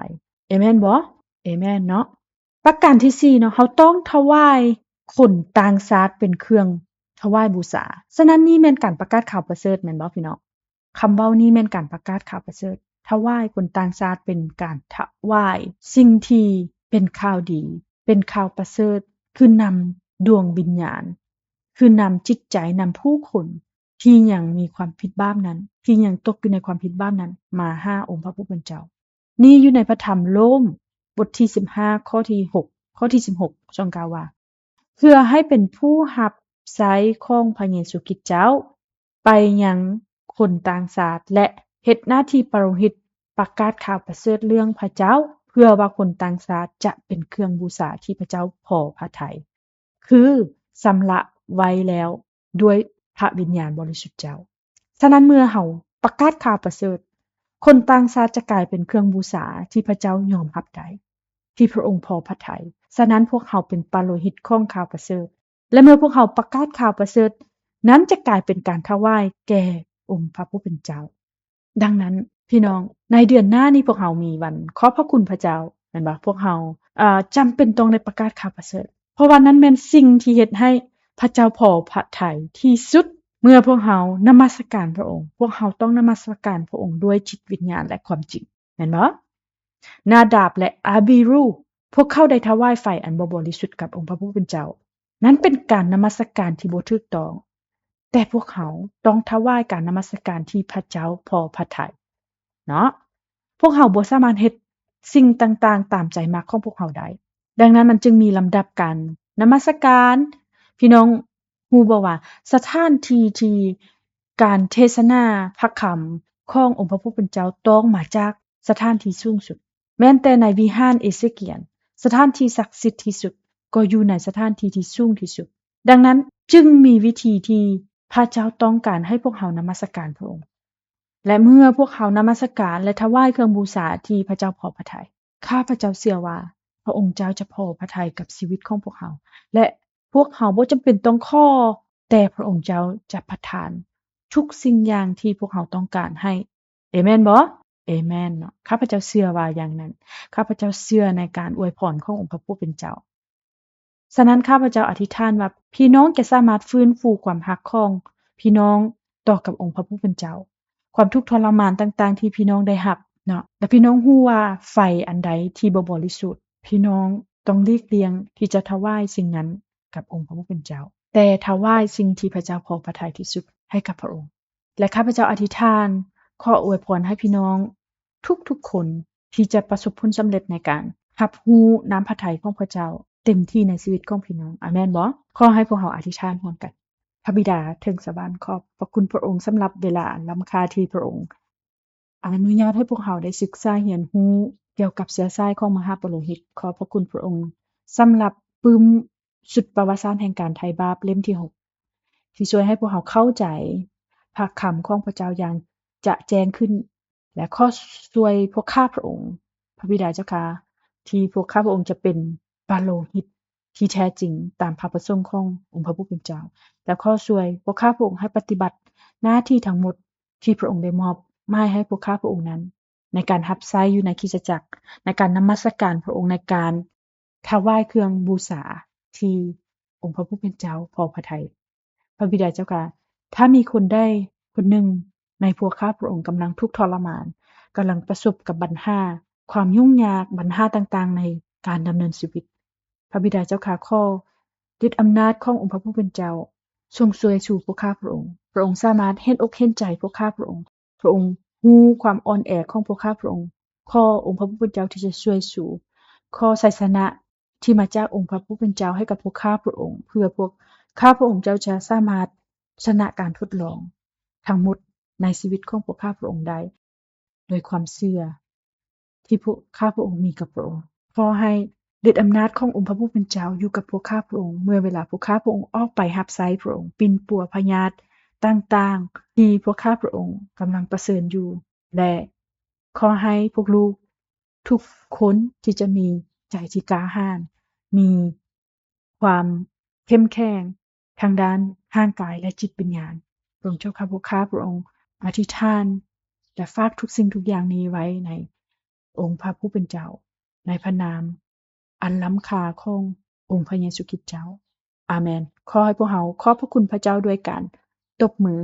ເອເມນບໍ່? ເອເມນເນາະ. ປະການທີສີ່ເນາະ, ເຮົາຕ້ອງຖວາຍຄົນຕ່າງຊາດເປັນເຄື່ອງຖວາຍບູຊາ. ສະນັ້ນ ນີ້ແມ່ນການປະກາດຂ່າວປະເສີດ, ແມ່ນບໍ່ ພີ່ນ້ອງ? ຄຳເວົ້ານີ້ແມ່ນການປະກາດຂ່າວປະເສີດ. ຖວາຍຄົນຕ່າງຊາດເປັນການຖວາຍສິ່ງທີ່ເປັນຂ່າວດີ, ເປັນຂ່າວປະເສີດ, ຄືນຳດວງວິນຍານ, ຄືນຳຈິດໃຈ, ນຳຜູ້ຄົນທີ່ຍັງມີຄວາມຜິດບາບນັ້ນ, ທີ່ຍັງຕົກຢູ່ໃນຄວາມຜິດບາບນັ້ນ, ມາຫາອົງພະຜູ້ເປັນເຈົ້າ. ນີ້ຢູ່ໃນພະທຳໂລມ ບົດທີສິບຫ້າ ຂໍ້ທີຫົກ, ຂໍ້ທີສິບຫົກ ຊົງກ່າວວ່າ, ເພື່ອໃຫ້ເປັນຜູ້ຮັບໃຊ້ຂອງພະເຢຊູຄຣິດເຈົ້າ ໄປຍັງຄົນຕ່າງຊາດ ແລະ ເຮັດໜ້າທີ່ປະໂລຫິດ ປະກາດຂ່າວປະເສີດເລື່ອງພະເຈົ້າ, ເພື່ອວ່າຄົນຕ່າງຊາດຈະເປັນເຄື່ອງບູຊາທີ່ພະເຈົ້າພໍພະໄທ, ຄືຊຳລະໄວ້ແລ້ວດ້ວຍພະວິນຍານບໍລິສຸດເຈົ້າ. ສະນັ້ນ ເມື່ອເຮົາປະກາດຂ່າວປະເສີດ, ຄົນຕ່າງຊາດຈະກາຍເປັນເຄື່ອງບູຊາທີ່ພະເຈົ້າຍອມຮັບໄດ້, ທີ່ພະອົງພໍພະໄທ. ສະນັ້ນ ພວກເຮົາເປັນປະໂລຫິດຂອງຂ່າວປະເສີດ. ແລະ ເມື່ອພວກເຮົາປະກາດຂ່າວປະເສີດ, ນັ້ນຈະກາຍເປັນການຖວາຍແກ່ອົງພະຜູ້ເປັນເຈົ້າ. ດັ່ງນັ້ນ ພີ່ນ້ອງ, ໃນເດືອນໜ້ານີ້ພວກເຮົາມີວັນຂອບພະຄຸນພະເຈົ້າ, ແມ່ນບໍ່? ພວກເຮົາ, ເອີ, ຈຳເປັນຕ້ອງໄດ້ປະກາດຂ່າວປະເສີດ, ເພາະວ່ານັ້ນແມ່ນສິ່ງທີ່ເຮັດໃຫ້ພະເຈົ້າພໍພະໄທທີ່ສຸດ. ເມື່ອພວກເຮົານະມັດສະການພະອົງ, ພວກເຮົາຕ້ອງນະມັດສະການພະອົງດ້ວຍຈິດວິນຍານ ແລະ ຄວາມຈິງ. ແມ່ນບໍ່? ນາດາບ ແລະ ອາບີຣູ, ພວກເຂົາໄດ້ຖວາຍໄຟອັນບໍ່ບໍລິສຸດກັບອົງພະຜູ້ເປັນເຈົ້າ. ນັ້ນເປັນການນະມັດສະການທີ່ບໍ່ຖືກຕ້ອງ. ແຕ່ພວກເຮົາຕ້ອງຖວາຍການນະມັດສະການທີ່ພະເຈົ້າພໍພະໄທເນາະ. ພວກເຮົາບໍ່ສາມາດເຮັດສິ່ງຕ່າງໆຕາມໃຈມັກຂອງພວກເຮົາໄດ້. ດັ່ງນັ້ນມັນຈຶ່ງມີລຳດັບການນະມັດສະການ. ພີ່ນ້ອງ ຮູ້ບໍ່ວ່າສະຖານທີ່ທີ່ການເທສະໜາພະຄຳຂອງອົງພະຜູ້ເປັນເຈົ້າຕ້ອງມາຈາກສະຖານທີ່ສູງສຸດ? ແມ່ນແຕ່ໃນວິຫານເອເຊກຽນ, ສະຖານທີ່ສັກສິດທີ່ສຸດກໍຢູ່ໃນສະຖານທີ່ທີ່ສູງທີ່ສຸດ. ດັ່ງນັ້ນຈຶ່ງມີວິທີທີ່ພະເຈົ້າຕ້ອງການໃຫ້ພວກເຮົານະມັດສະການພະອົງ. ແລະ ເມື່ອພວກເຮົານະມັດສະການ ແລະ ຖວາຍເຄື່ອງບູຊາທີ່ພະເຈົ້າພໍພະໄທ, ຂ້າພະເຈົ້າເຊື່ອວ່າພະອົງເຈົ້າຈະພໍພະໄທກັບຊີວິດຂອງພວກເຮົາ ແລະ ພວກເຮົາບໍ່ຈຳເປັນຕ້ອງຂໍ, ແຕ່ພະອົງເຈົ້າຈະປະທານທຸກສິ່ງຢ່າງທີ່ພວກເຮົາຕ້ອງການໃຫ້. ເອເມນບໍ່? ເອເມນເນາະ. ຂ້າພະເຈົ້າເຊື່ອວ່າຢ່າງນັ້ນ. ຂ້າພະເຈົ້າເຊື່ອໃນການອວຍພອນຂອງອົງພະຜູ້ເປັນເຈົ້າ. ສະນັ້ນ ຂ້າພະເຈົ້າອະທິຖານວ່າ ພີ່ນ້ອງຈະສາມາດຟື້ນຟູຄວາມຮັກຂອງພີ່ນ້ອງຕໍ່ກັບອົງພະຜູ້ເປັນເຈົ້າ, ຄວາມທຸກທໍລະມານຕ່າງໆທີ່ພີ່ນ້ອງໄດ້ຮັບເນາະ ແລະ ພີ່ນ້ອງຮູ້ວ່າໄຟອັນໃດທີ່ບໍ່ບໍລິສຸດ, ພີ່ນ້ອງຕ້ອງຫຼີກລ່ຽງທີ່ຈະຖວາຍສິ່ງນັ້ນກັບອົງພະຜູ້ເປັນເຈົ້າ, ແຕ່ຖວາຍສິ່ງທີ່ພະເຈົ້າພໍພະໄທທີ່ສຸດໃຫ້ກັບພະອົງ. ແລະ ຂ້າພະເຈົ້າອະທິຖານຂໍອວຍພອນໃຫ້ພີ່ນ້ອງທຸກໆຄົນ ທີ່ຈະປະສົບຜົນສຳເລັດໃນການຮັບຮູ້ນ້ຳພະໄທຂອງພະເຈົ້າເຕັມທີ່ໃນຊີວິດຂອງພີ່ນ້ອງ. ອາແມນບໍ່? ຂໍໃຫ້ພວກເຮົາອະທິຖານຮ່ວມກັນ. ພະບິດາເທິງສະຫວັນ, ຂອບພະຄຸນພະອົງສຳລັບເວລາອັນລ້ຳຄ່າທີ່ພະອົງອະນຸຍາດໃຫ້ພວກເຮົາໄດ້ສຶກສາຮຽນຮູ້ກ່ຽວກັບເຊື້ອສາຍຂອງມະຫາປະໂລຫິດ. ຂອບພະຄຸນພະອົງສຳລັບປຶ້ມຊຸດປະຫວັດສາດແຫ່ງການໄຖ່ບາບເຫຼັ້ມທີຫົກ ທີ່ຊ່ວຍໃຫ້ພວກເຮົາເຂົ້າໃຈພະຄຳຂອງພະເຈົ້າຢ່າງຈະແຈ້ງຂຶ້ນ. ແລະ ຂໍຊ່ວຍພວກຂ້າພະອົງ, ພະບິດາເຈົ້າຂ້າ, ທີ່ພວກຂ້າພະອົງຈະເປັນປະໂລຫິດທີ່ແທ້ຈິງຕາມພະປະສົງຂອງອົງພະຜູ້ເປັນເຈົ້າ, ແລະ ຂໍຊ່ວຍພວກຂ້າພະອົງໃຫ້ປະຕິບັດໜ້າທີ່ທັງໝົດທີ່ພະອົງໄດ້ມອບໝາຍໃຫ້ພວກຂ້າພະອົງນັ້ນ ໃນການຮັບໃຊ້ຢູ່ໃນຄຣິສຕະຈັກ, ໃນການນະມັດສະການພະອົງ, ໃນການຖວາຍເຄື່ອງບູຊາທີ່ອົງພະຜູ້ເປັນເຈົ້າພໍພະໄທ. ພະບິດາເຈົ້າຂ້າ, ຖ້າມີຄົນໃດຄົນໜຶ່ງໃນພວກຂ້າພະອົງກຳລັງທຸກທໍລະມານ, ກຳລັງປະສົບກັບບັນຫາຄວາມຫຍຸ້ງຍາກ, ບັນຫາຕ່າງໆໃນການດຳເນີນຊີວິດ, ພະບິດາເຈົ້າຂ້າ, ຂໍລິດອຳນາດຂອງອົງພະຜູ້ເປັນເຈົ້າຊົງຊ່ວຍຊູພວກຂ້າພະອົງ. ພະອົງສາມາດເຫັນອົກເຫັນໃຈພວກຂ້າພະອົງ. ພະອົງຮູ້ຄວາມອ່ອນແອຂອງພວກຂ້າພະອົງ. ຂໍອົງພະຜູ້ເປັນເຈົ້າທີ່ຈະຊ່ວຍຊູ. ຂໍໄຊຊະນະທີ່ມາຈາກອົງພະຜູ້ເປັນເຈົ້າໃຫ້ກັບພວກຂ້າພະອົງ, ເພື່ອພວກຂ້າພະອົງເຈົ້າຈະສາມາດຊະນະການທົດລອງທັງໝົດໃນຊີວິດຂອງພວກຂ້າພະອົງໄດ້ ໂດຍຄວາມເຊື່ອທີ່ພວກຂ້າພະອົງມີກັບພະອົງ. ຂໍໃຫ້ ລິດອຳນາດຂອງອົງພະຜູ້ເປັນເຈົ້າຢູ່ກັບພວກຂ້າພະອົງ ເມື່ອເວລາພວກຂ້າພະອົງອອກໄປຮັບໃຊ້ພະອົງ, ປິ່ນປົວພະຍາດຕ່າງໆທີ່ພວກຂ້າພະອົງກຳລັງປະເຊີນຢູ່ ແລະ ຂໍໃຫ້ພວກລູກທຸກຄົນທີ່ຈະມີໃຈທີ່ກ້າຫານ, ມີຄວາມເຂັ້ມແຂງ ທາງດ້ານຮ່າງກາຍ ແລະ ຈິດວິນຍານ. ພະອົງເຈົ້າຂ້າ ພວກຂ້າພະອົງອະທິຖານ ແລະ ຝາກທຸກສິ່ງທຸກຢ່າງນີ້ໄວ້ໃນອົງພະຜູ້ເປັນເຈົ້າ ໃນພະນາມອັນລ້ຳຄ່າຂອງອົງພະເຢຊູຄຣິດເຈົ້າ. ອາແມນ. ຂໍໃຫ້ພວກເຮົາຂອບພະຄຸນພະເຈົ້າດ້ວຍການຕົບມື